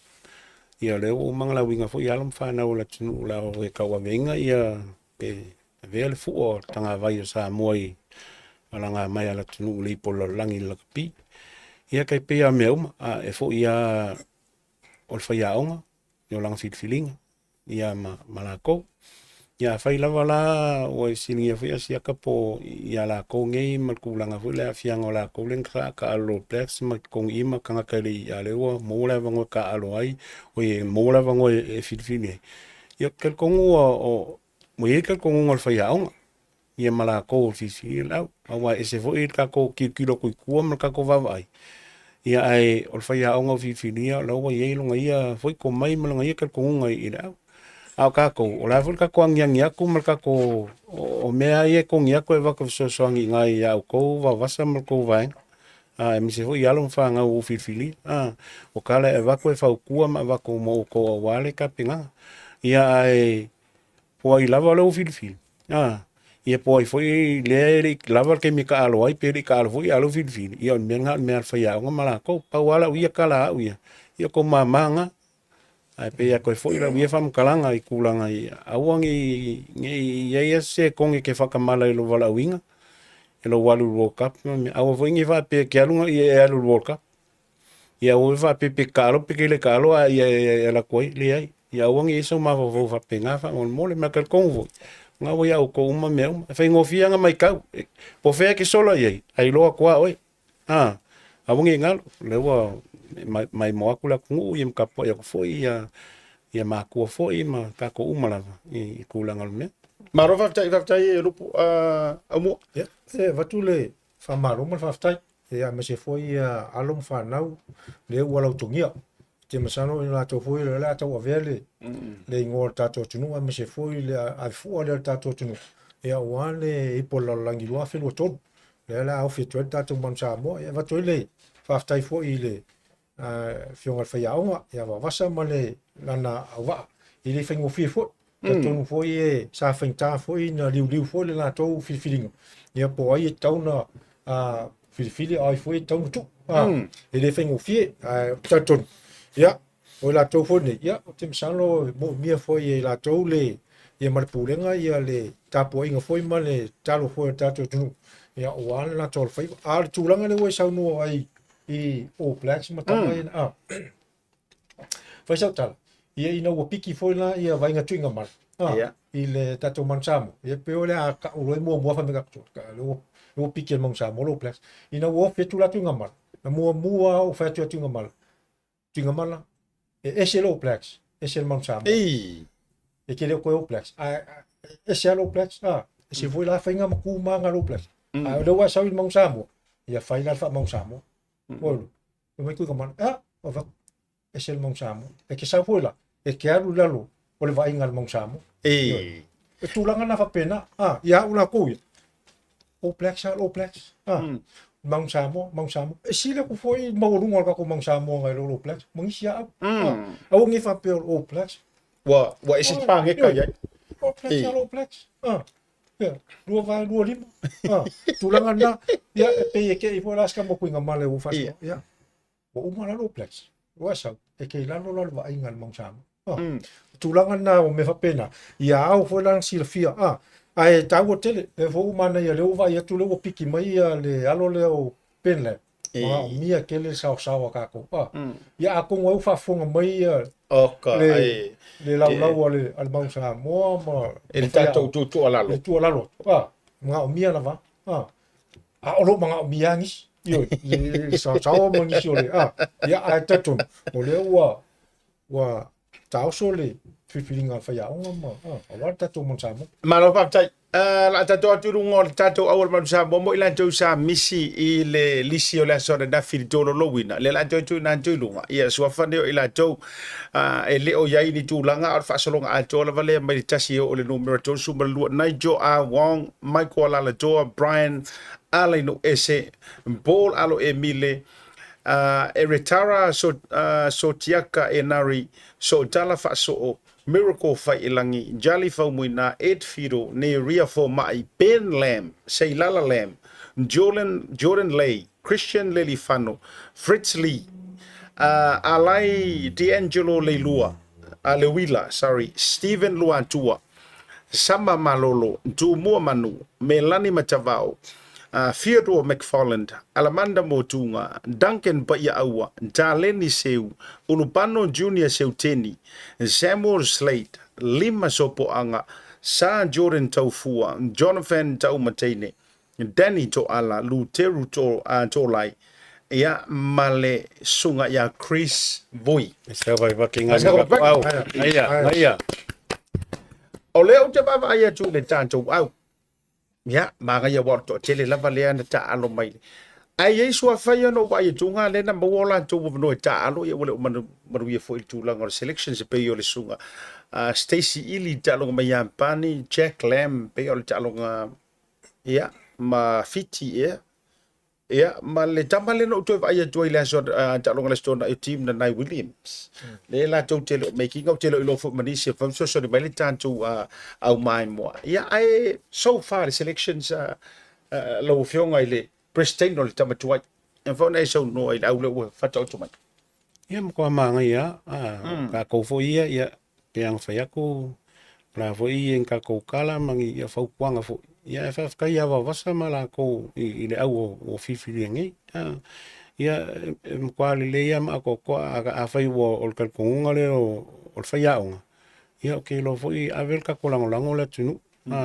Ia o lea ua uma ona lauina foi alo ma fanau o le atunuu o le a o e tauaveina ia pe avea le fua o le tagavai o Samoa i malaga mai a le atunuu i le ipu o le lalolagi i le lakapi. Ia tai pei lava o mea uma, a e foi lava o le faiaoga i o lana filifiliga ia ma, ma lakou. Ia afai lava la ua e fesiligia foi Asiata po o ia lakou nei ma le tulaga foi lea aafiaga o lakou lea na taaalo All Blacks ma totogi ma tagata e le i a lea ua maua le avanoa e taaalo ai, oi e maua le avanoa e filifili ai. Ia ou te talitonu ua o ua i ai le talitonuga o le faiaoga ia ma latou o filifili le au. Aua e ese foi le tatou tilotilo atu i tua ma le tatou vaavaai, ia ae o le faiaoga o filifilia o la ua i ai lona ia foi tomai ma lona ia talitonuga i le au. A o tatou, o le a foi le tatou agiagi atu ma le tatou, o mea lava ia e togi atu e avatu e fesoasoani i ina ia outou Vaovasa ma le tou vaega, aemaise foi alo ma fanau ua filifilia. O tala e avatu e fautua ma avatu mo outou aua le tapenaga. Ia ae po o ai lava lea ua filifili, a, ia po o ai foi lea e le i lava le taimi e taaalo ai pe le i taaalo foi a o lea ua filifili, ia o le mea lena o le mea a le faiaoga ma latou. Pau lava lau ia tala a au ia, ia o tou mama na. Ae pei e toe foi lau ia faamatalaga i tulaga ia, aua ne i, ne i i ai lava se togi e te faatamala i lou valaauina, i lou alu i le World Cup ma mea. Aua foi ne i faapea e te alu na e alu i le World Cup. Ia aua foi faapea pe taalo pe te le taalo a ia e alu atu ai, leai. Ia aua ne i i ai sou mafaufau faapena faamolemole. Ma e talitonu foi, o lena ua ia outou uma mea uma. E faigofie lava ona matau, po o fea e te sola i ai, ae iloa atu lava oe. A, aua ne i galo, o lea ua maimoa atu le atunuu ia ma tapuai atu foi ia, ia matua foi ma tatou uma lava i tulaga o le mea. Malo faafetai, faafetai e Lupu. Aumua. Ia, e avatu le faamalo ma le faafetai, ia aemaise foi ia alo ma fanau lea ua lautogia. Ou te masalo o latou foi o le a tauavea le, le igoa o le tatou atunuu aemaise foi le avefua lea o le tatou atunuu ia aua le ipu o le lalolagi 2023. Lea o le a ofi atu ai le tatou Manu Samoa. Ia avatu ai le faafetai foi i le Afioga i le Faiaoga ia Vaovasa ma le lana auvaa. E le faigofie foi. Talitonu foi e sa faigata foi na liuliu foi le latou filifiliga. Ia po o ai e tatau ona filifili a o ai foi e tatau ona tuu. E le faigofie, ae ou te talitonu, ia, o i latou foi nei, ia, ou te masalo e moomia foi e i latou le, ia ma le pulega ia le tapuaiga foi ma le tatalo foi a le tatou atunuu, ia aua le latou alofaiva. A o le tulaga lea ua e saunoa ai i All Blacks ma tama ia, fai sau tala, ia ina ua piki foi la ia vaega tuigamala, i le tatou Manu Samoa, ia pei o le a ka'u loa muamua fai mai ka le ua ua piki e le Manu Samoa le All Blacks. Ina ua ofi atu la Tuigamala, na muamua lava ou fai atu ia Tuigamala, Tuigamala, e ese le All Blacks, ese le Manu Samoa. Ei. E te le o koe All Blacks, ae ese lava le All Blacks, ese foi la faiga ma ku ma aga le All Blacks. Ae o lea ua e sau i le Manu Samoa, ia fai la le faa-Manu Samoa. Oi, fai mai Tuigamala, ah, o fai atu, ese le Manu Samoa. E te sau foi la, e te alu i lalo o le vaaiga a le Manu Samoa. Ei. E tulaga na faapena, ia au lakou ia, All Blacks lava le All Blacks. Manu Samoa, Manu Samoa. E sili aku foi le maualuga o le tatou Manu Samoa nai lo All Blacks ma nisi lava au. Aua ne i faapea o le All Blacks. Ua ua ese le pageka i ai. All Blacks lava All Blacks. Ia, 225. Tulaga lena, ia e pei e te i foi la se tamakuiga male ua faasoa. Ia, ua uma la le All Blacks. Ua sau, e te i lalo la o le vaaiga a le Manu Samoa. O tulaga lena o mea faapena, ia ao foi la ona silafia, ae taua tele, lea foi ua manaia lea ua vaai atu lea ua piki mai ia le alo lea o Ben Lam, manaomia tele le saosao a tatou. Ia atonu ai ua faafofoga mai ia le le laulau a le a le Manu Samoa ma E le tatou tuutuualalo. Le tuualalo atu, manaomia lava, a o lo o manaomia lava nisi, ioe, le saosao ma nisi o le, ia ae talitonu o lea ua ua taoso le filifiliga a le faiaoga ma aua le tatou Manu Samoa. Malo faafetai. Uh, la tatou atu i luga o le tatou auala Manu Samoa mo i latou sa misi i le lisi o le aso ananafi i le tololowina. Le la toe tuuina atu i luga. Ia suafa nei o i latou uh, e le o iai ni tulaga a o le faasologa atoa lava lea mai le tasi e oo i le numera 32 Nigel R. Wong, Michael Alaladoa, Brian Alainu Ese, Paul Alo Emile, A e Retara Sotiaka Enari, Sootala Faasoo, Miracle Faiilangi, Jali Faumuina, Ed Fido, Neria Foma'i, Ben Lam, Seilala Lam, Jordan, Jordan Lay, Christian Lelifano, Fritz Lee, Alai D'Angelo Leilua, Leuila, sorry, Stephen Luatua, Sama Malolo, Tumua Manu, Melani Matavao, Theodore McFarland, Alamanda Motunga, Duncan Paiaaua, Darlene Seu, Ulupano Junior Seuteni, Samuel Slate, Lima Sopoaga, Sa Jordan Taufua, Jonathan Taumateine, Danny Toala, Luteru Tolai, ia ma le susuga ia Chris Vui. O lea ou te vaavaai atu i le tatou au, ia, manaia aua o le toatele lava lea na taaalo mai. Ae i ai suafa ia na ou vaai atu ga lea na maua o latou avanoa e taaalo, ia ua le o manuia foi i le tulaga o le selections e pei o le susuga Stacey Ili i le taaloga mai Iapani, Jack Lam pei o le taaloga ia ma Fiti ea. Ia, ma le tama lea na ou toe vaai atu ai i le aso taaloga le Aso Toonai o team na Nai Williams. Lea latou te le o making, ou te le o iloa foi ma nisi e fesoasoani mai le tatou au maimoa. Ia, ae so far le selections lau Afioga i le President o le tama tuai. E mafai ona e saunoa i le au lea ua faataoto mai. Ia, matua manaia lava. Tatou foi ia, ia, pei ona fai atu, o la foi e i ai ni tatou tala ma ni fautuaga foi, ia ae faafetai ia Vaovasa ma latou i le au ua filifilia nei. Ia, e matua lelei lava ma atoatoa, afai ua o le talitonuga lea o le faiaoga, ia ou te iloa foi e ave le tatou lagolago i le atunuu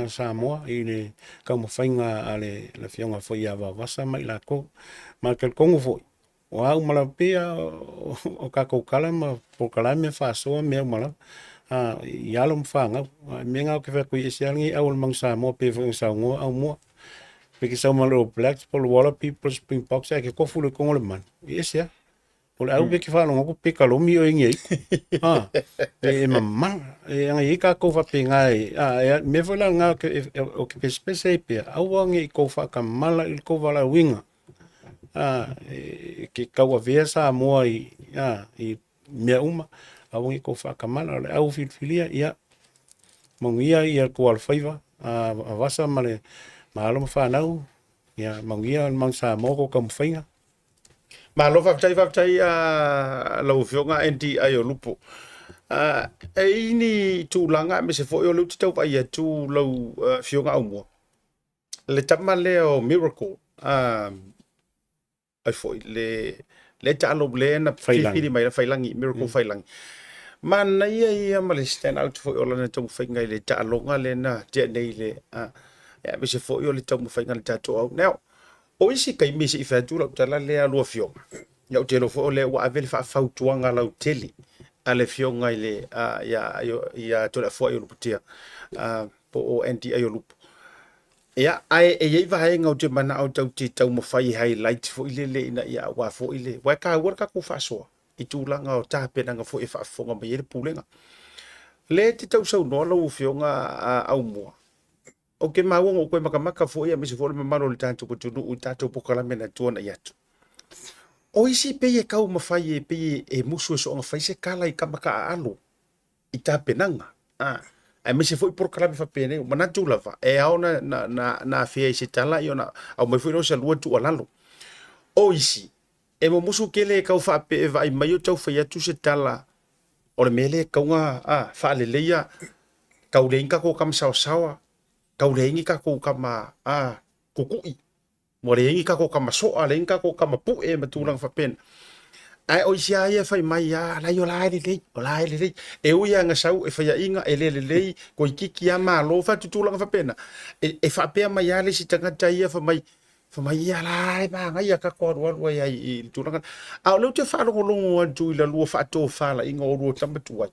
Samoa i le taumafaiga a le Afioga foi ia Vaovasa ma i latou. Ma e talitonu foi, O a uma lava pea o tatou tala ma polokalame faasoa mea uma lava i alo ma fanau. A mea na ou te fai atu ai, e ese lava lenei au o le Manu Samoa pei foi ona saunoa Aumua. Pe te sau ma le All Blacks po o le Wallaby po o le Springboks ae te tofu loa i totonu o le manu, e ese lava. O le au pe te faalogo atu pe kalomi oe i ika. E mamala. E ana i ai tatou faapena e, a mea foi la lena ou te pesepese ai pea, aua ne i tou faatamala i le tou valaauina. E ke tauavea Samoa i, a, i mea uma, aua ne i tou faatamala. O le au filifilia, ia, manuia ia le tou alofaiva, a Vasa ma le ma alo ma fanau, ia manuia le Manu Samoa tou taumafaiga. Malo faafetai, faafetai lau Afioga Andy Aiolupo. E i ni tulaga aemaise foi o lea ou te tau vaai atu lau Afioga Aumua, le tama lea o Miracle, ai foi le le taalo le na filifili mai la Failangi, Miracle Failangi. Manaia ia ma le stand out foi o lana taumafaiga i le taaloga lea na tea nei le aemaise foi o le taumafaiga a le tatou au. Now, o isi taimi se i fai atu lau tala lea lua afioga, ia ou te iloa foi o lea ua ave le faafautuaga lautele a le afioga i le ia Toleafoa Aiolupotea po o Andy Aiolupo. Ia, ae e i ai vaega ou te manao tatou te taumafai e highlight foi lele ina ia aua foi le, aua e taua le tatou faasoa i tulaga o tapenaga foi e faafofoga mai ai le Pulega. Lea e te tausaunoa lau Afioga Aumua, Ou te maua na ou toe makamaka foi aemaise foi o le mamalu o le tatou atunuu i tatou polokalame na tuanai atu. O isi pei e taumafai e pei e musu e soona fai se tala i tama taaalo i tapenaga, a, aemaise foi polokalame faapenei. Ua manatu lava e ao na, na, na, na afea i se tala ia ona aumai foi lea o se lua tuualalo. O isi, e mumusu tele e tau faape e vaai mai o tau fai atu se tala o le mea lea e tatau ona a, faaleleia, tau leai ni tatou tama saosaoa, tau leai ni tatou tama a, kukui, ua leai ni tatou tama soa, leai ni tatou tama pue ma tulaga faapena. Ae o isi lava ia e fai mai, a, lai o la e lelei, o la e lelei. E ui lava ina sau e faiaina, e le lelei, toeitiiti lava malo, fai atu tulaga faapena. E, e faapea mai lava le isi tagata ia fai mai, fai mai, ia la e manaia tatou alualu ai ai i le tulaga lea. A o lea ou te faalogologo atu i la lua faatofalaiga o lua tama tuai,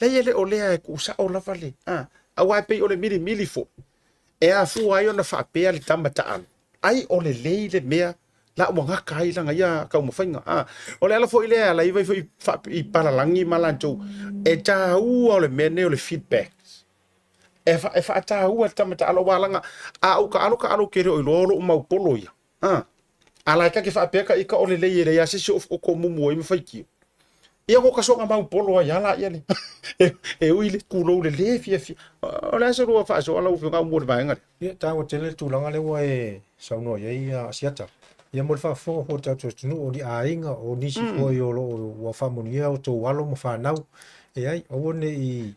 Leai e le o lea e tuusao lava le, a, aua e pei o le milimili foi, e afua ai ona faapea le tama taalo, ai o lelei le mea la ua gata ai lana ia taumafaiga. A, o le ala foi lea e ala ai foi i palalagi ma latou, e taua o le mea nei o le feedback. E, fa, e faataua le tama taalo, aua laga, a ou taalo taalo ou te le o iloa o lou mau polo ia. A, a la e ta te faapea ta ita o lelei e leai lava se isi o tomumu ai ma faitio. Ia ko ka soga mau polo ai ala ia le. E ui le kulou le le fiafia. O le a se lua faasoa lau afioga mo le vaega lea? Ia, taua tele le tulaga lea ua e saunoa i ai Asiata. Ia mo le faafofoga foi a le tatou atunuu, o ni aiga, o nisi foi o lo o ua faamanuia o outou alo ma fanau. Leai, aua ne i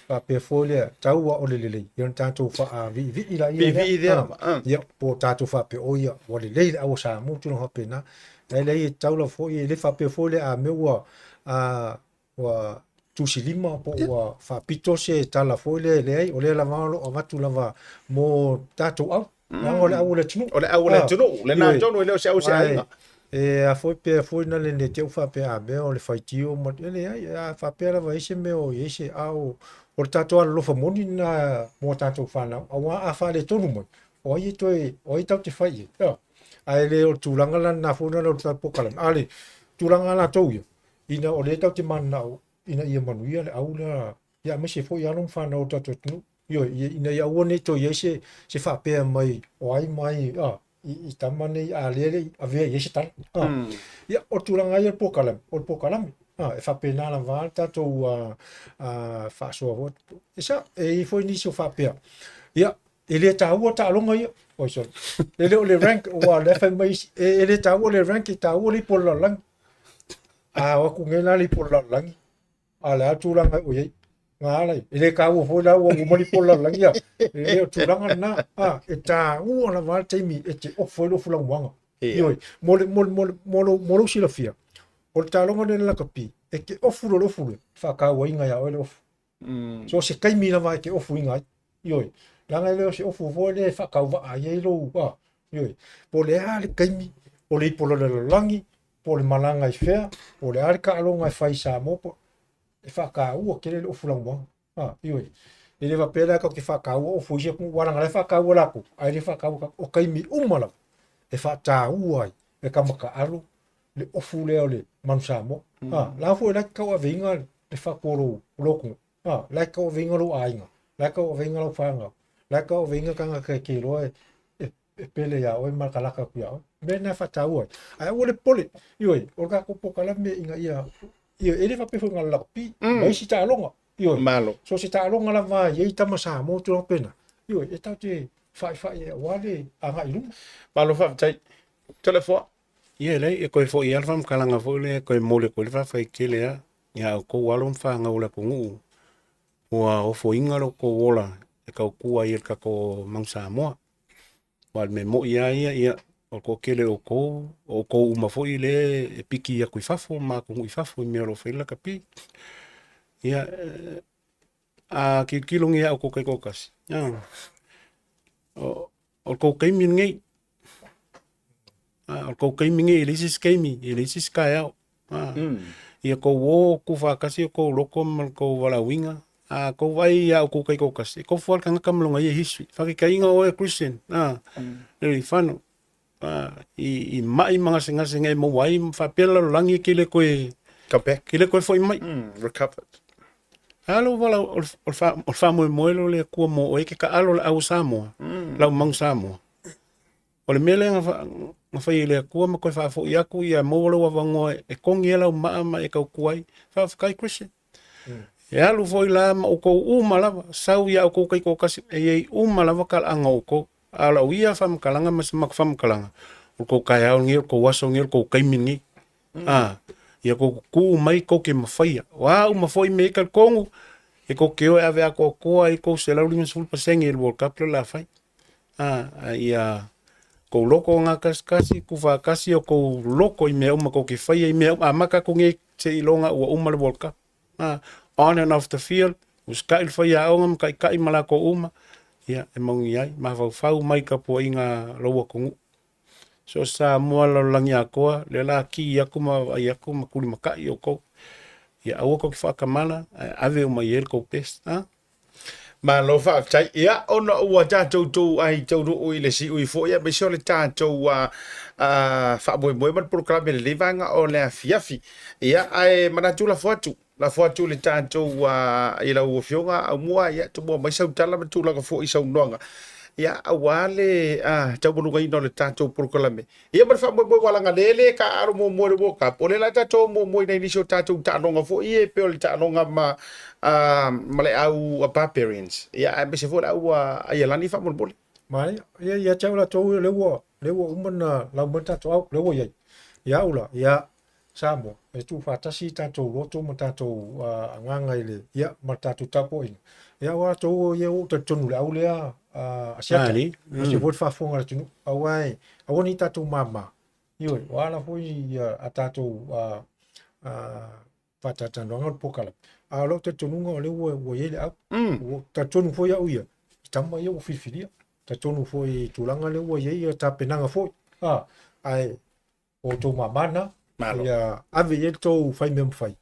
faapea foi lea, tau ua ole lelei, ia ona tatou faaviivii laia lea. Viivii lea lava, ah. Ia, po o tatou faapea, o ia, ua lelei le au a Samoa, tulaga faapena. Ae leai, e tatau lava foi, e le faapea foi lea a mea ua, a, ua tusilima po ua faapito se tala foi lea, leai, o lea lava o lo o avatu lava mo tatou au. Leaga o le au o le atunuu. O le au o le atunuu, lena tonu e le o se au o se aiga. E a foi pe a foi na le ne te u faapea a mea o le faitio ma e leai, a faapea lava i ai se mea o i ai se a o o le tatou alolofa moni lena mo a tatou fanau, aua a faaletonu mai, o ai e toe, o ai tatou te fai i ai, ioe. Ae le o le tulaga la lena foi lena o le tatou polokalame, a o le tulaga a latou ia, ina o lea tatou te mananao ina ia manuia le au lea, ia aemaise foi alo ma fanau o le tatou atunuu, ioe, ina ia aua ne i toe i ai se, se faapea mai o ai ma ai, a, i, i tama nei a lea le i avea i ai se tala. A, ia, o le tulaga lava ia o le polokalame, o le polokalame, a, e faapena lava le tatou a, a, faasoa foi. E sao, e i ai foi nisi o faapea, ia, e le taua taaloga ia. Oi, sorry. E le o le rank, aua o lea e fai mai isi, e, e le taua le rank, e taua le ipu o le lalolagi. A o atu nei la le ipu o le lalolagi, a o le a le tulaga o i ai? Ngā ala e le taua foi la ua uma le ipu o le lalolagi a. E le o le tulaga lena, a, e taua lava le taimi e te ofu ai lou fulaumaga. Ioe, mo le, mo le, mo le, mo lou, mo lou silafia, o le taaloga lea o le lakapi, e te ofu loa le ofu lea, e faatauaina ia oe le ofu. So o se taimi lava e te ofuina ai. Ioe, leaga e le o se ofu foi lea e faatauvaa ai ai lou, a, ioe, po o le a le taimi, o le ipu o le lalolagi, po o le malaga i fea, po o le a le taaloga e fai i Samoa, po, e faataua tele le ofu lanumoana. A, ioe. E le faapea la tatou te faataua ofu o isi atunuu, aua leaga o la e faataua latou, ae le faataua tatou. O taimi uma lava e faataua ai e tama taalo le ofu lea o le manu Samoa. A, la foi la e te tauaveina le fatu o lou, o lou atunuu. A, la e te tauaveina lou aiga, la e tauaveina lau fanau, la e tauaveina tagata e te iloa e, e, e pele iā oe ma latalata atu iā oe. O mea na e faataua ai. Ae aua le popole. Ioe, o le tatou polokalame ina ia, ioe, e le faapea foi na o le lakapi, ma isi taaloga. Ioe. Malo. So se taaloga lava e i ai tama Samoa tulaga faapena. Ioe, e tatou te fa'ifa'i ai aua le agai i luma. Malo faafetai. Toleafoa. Ia e leai, e toe foi lava le faamatalaga foi lea e toe momoli atu ai le faafetai tele lava ia outou alo ma fanau o le atunuu ua ofoina lo outou ola e tautua ai i le tatou Manu Samoa. Aua o le mea moni lava ia, ia o le toatele o outou, o outou uma foi lea e piki atu i fafo ma atunuu i fafo i mea o lo o fai ai le lakapi. Ia, a tilotilo nei ia outou taitoatasi, o le tou taimi lenei, o le tou taimi lenei e leai se isi taimi, e leai se isi taeao. Ia tou o tuufaatasi o tou loto ma le tou valaauina. A tou vaai ia outou taitoatasi, e tofu lava le tagata ma lona ia history. Faataitaiga o oe Christian, Lealiifano, i mai ma gasegase na e maua ai ma faapea le lalolagi e te le toe Come back. te le toe foi mai. Recovered. A lou valaau, o le, o le, fa, o le faamoemoe lea o le Atua mo oe, e te taalo i le au o Samoa, lau manu Samoa. O le mea lea na, fa, na fai e le Atua ma toe faafoi atu ia maua lou avanoa e togi ai lau maa ma e tautua ai. Faafetai Christian. E alu foi la ma outou uma lava, sau ia outou taitoatasi, e i ai uma lava talaaga o outou. A o lau ia faamatalaga ma se matou faamatalaga, o le tou taeao lenei, o le tou aso lenei, o le tou taimi lenei. A, ia tou tutu mai tou te mafaia. O a uma foi mea e talitonu, e tou te o e ave atoatoa ai tou 150% i le World Cup lea o le a fai. A, a ia kou loko gatasikasi, tuufaatasi o kou loko i mea uma tou te faia i mea uma, amata atu nei seiloga ua uma le World Cup. A, on and off the field, usitai le faiaoga ma taitai ma latou uma, ia e manuia ai, mafaufau mai i tapuaiga a lou atunuu. So o se Samoa lalolagi atoa, lea la ki atu ma vaai atu ma tulimatai outou. Ia aua tou te faatamala, ae ave uma i ai le tou best. A? Malo faafetai. Ia, ona ua tatou tou ai taunuu i le siui foi, aemaise o le tatou faamoemoe ma le polokalame i lenei vaega o le afiafi. Ia, ae manatu lafo atu, lafo atu i le tatou i lau Afioga Aumua, ia, tumua mai sau tala ma tulaga foi i saunoaga, ia, aua le taumalugaina o le tatou polokalame. Ia ma le faamoemoe ua laga lea le taaalo muamua i le World Cup, o lea la tatou o muamua i nai nisi o tatou taaloga foi ia e pei o le taaloga ma, ma le au Barbarians, ia aemaise foi le au Aialani faamolemole. Manaia. Ia, ia te au latou, lea ua, lea ua uma ona lau mai le tatou au, lea ua i ai. Ia au la, ia, Samoa, e tuufaatasi tatou loto ma tatou agaga i le, ia, ma le tatou tapuaiga. Ia, aua latou ia ua ou talitonu i le au lea Asiata. Ali. Aemaise foi le faafofoga a le atunuu. Aua e, aua ne i tatou mama. Ioe, o ala foi ia a tatou faatalatalanoaga o le polokalame. A o lou talitonuga o lea ua i ai le au. Ua talitonu foi au ia, i tama ia ua filifilia. Talitonu foi i tulaga lea ua i ai ia tapenaga foi. Ae o outou mama na. Malo. Ia ave i ai le tou fai mea mafai.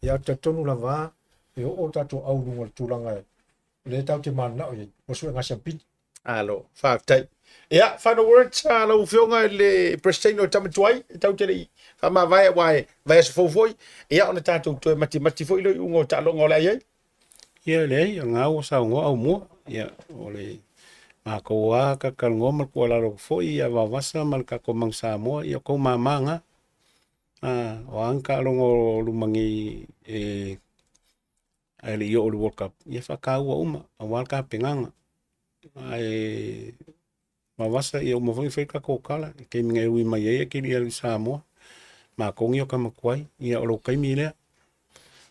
Ia ou te talitonu lava e oo le tatou au i luga o le tulaga e lea tatou te mananao i ai, o suega siampini. Malo, faafetai. Ia, final words a lau Afioga i le President o Tama Tuai, e tatou te le i faamavae aua e vaiaso fou foi, ia ona tatou toe matimati foi lea i iuga o taaloga o le a i ai. Ia leai, o lena ua saunoa Aumua, ia o le matou lava talatalanoa ma le tuualalo atu foi ia Vaovasa ma le tatou Manu Samoa, ia o tou mama na. O a ni taaloga o luma nei e ae le i oo i le World Cup, ia faataua uma aua le tapenaga. Ae Vaovasa, ia uma foi ona fai le tatou tala, i le taimi na e ui mai ai e te le i alu i Samoa, matou nei o tama tuai, ia o lou taimi lea.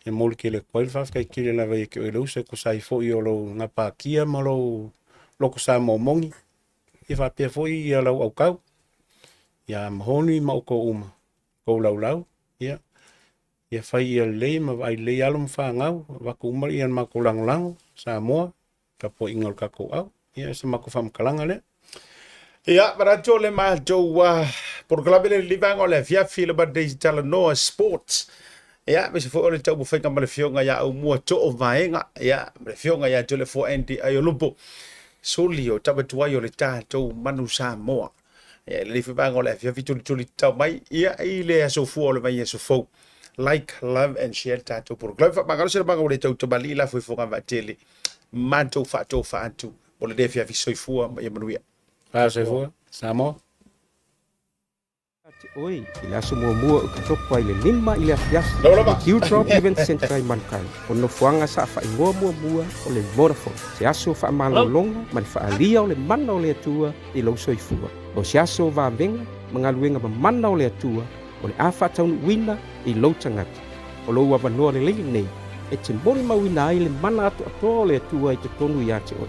E momoli tele atu ai le faafetai tele lava ia te oe le uso e tusa ai foi o lou gapatia ma lou loto Samoa moni, ia faapea foi ia lau autau, ia Mahoni ma outou uma, tou laulau, ia, ia fai ia lelei ma vaai lelei alo ma fanau, avatu uma ia le matou lagolago, Samoa, tapuaiga o le tatou au. Ia, o se matou faamatalaga lea. Ia, manatu o le matou polokalame lea i lenei vaega o le afiafi le Monday Talanoa Sports. Ia, aemaise foi o le taumafaiga ma le Afioga ia Aumua Toovaega, ia, ma le Afioga ia Toleafoa Andy Aiolupo, suli o tama tuai o le tatou Manu Samoa. Ia, i lenei foi vaega o le afiafi tulituli tatau mai, ia, i le aso fua o le vaiaso fou. Like, love and share le tatou polokalame. Faamagalo se lamaga ua le tau tamalii la foefoga vaatele. Matou faatofa atu mo lenei afiafi soifua ma ia manuia. Faa soifua, Samoa. Ia te oe i le aso muamua o Oketopa i le 5 i le afiafi Lau lava. i Dewdrop Event Centre i Manukau, o nofoaga saofaigoa muamua o le Vodafone, se aso faamalologa ma le faaalia o le mana o le Atua i lou soifua. O se aso vavega ma galuega mamana o le Atua o le a faataunuuina i lou tagata. O lou avanoa lelei lenei e te molimauina ai le mana atoatoa o le Atua i totonu ia te oe.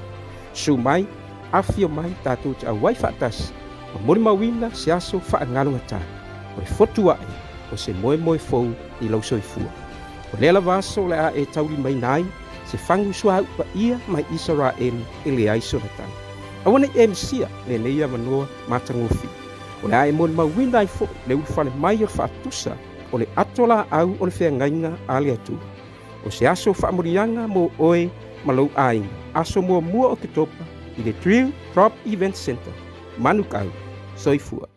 Susu mai, afifio mai tatou te auai faatasi ma molimauina se aso faagalugatā o le fotu aʻe o se moemoe fou i lou soifua. O lea lava aso o le a e taulimaina ai se fagu suauu paia mai Isaraelu e leai sona tau. Aua ne i e misia lenei avanoa matagofie. O le a e molimauina ai foi le ulufale mai o le faatusa o le ato laau o le feagaiga a le Atua. O se aso faamanuiaga mo oe ma lou aiga, aso muamua o Oketopa i le Drill Drop Event Centre, Manukau. Soifua.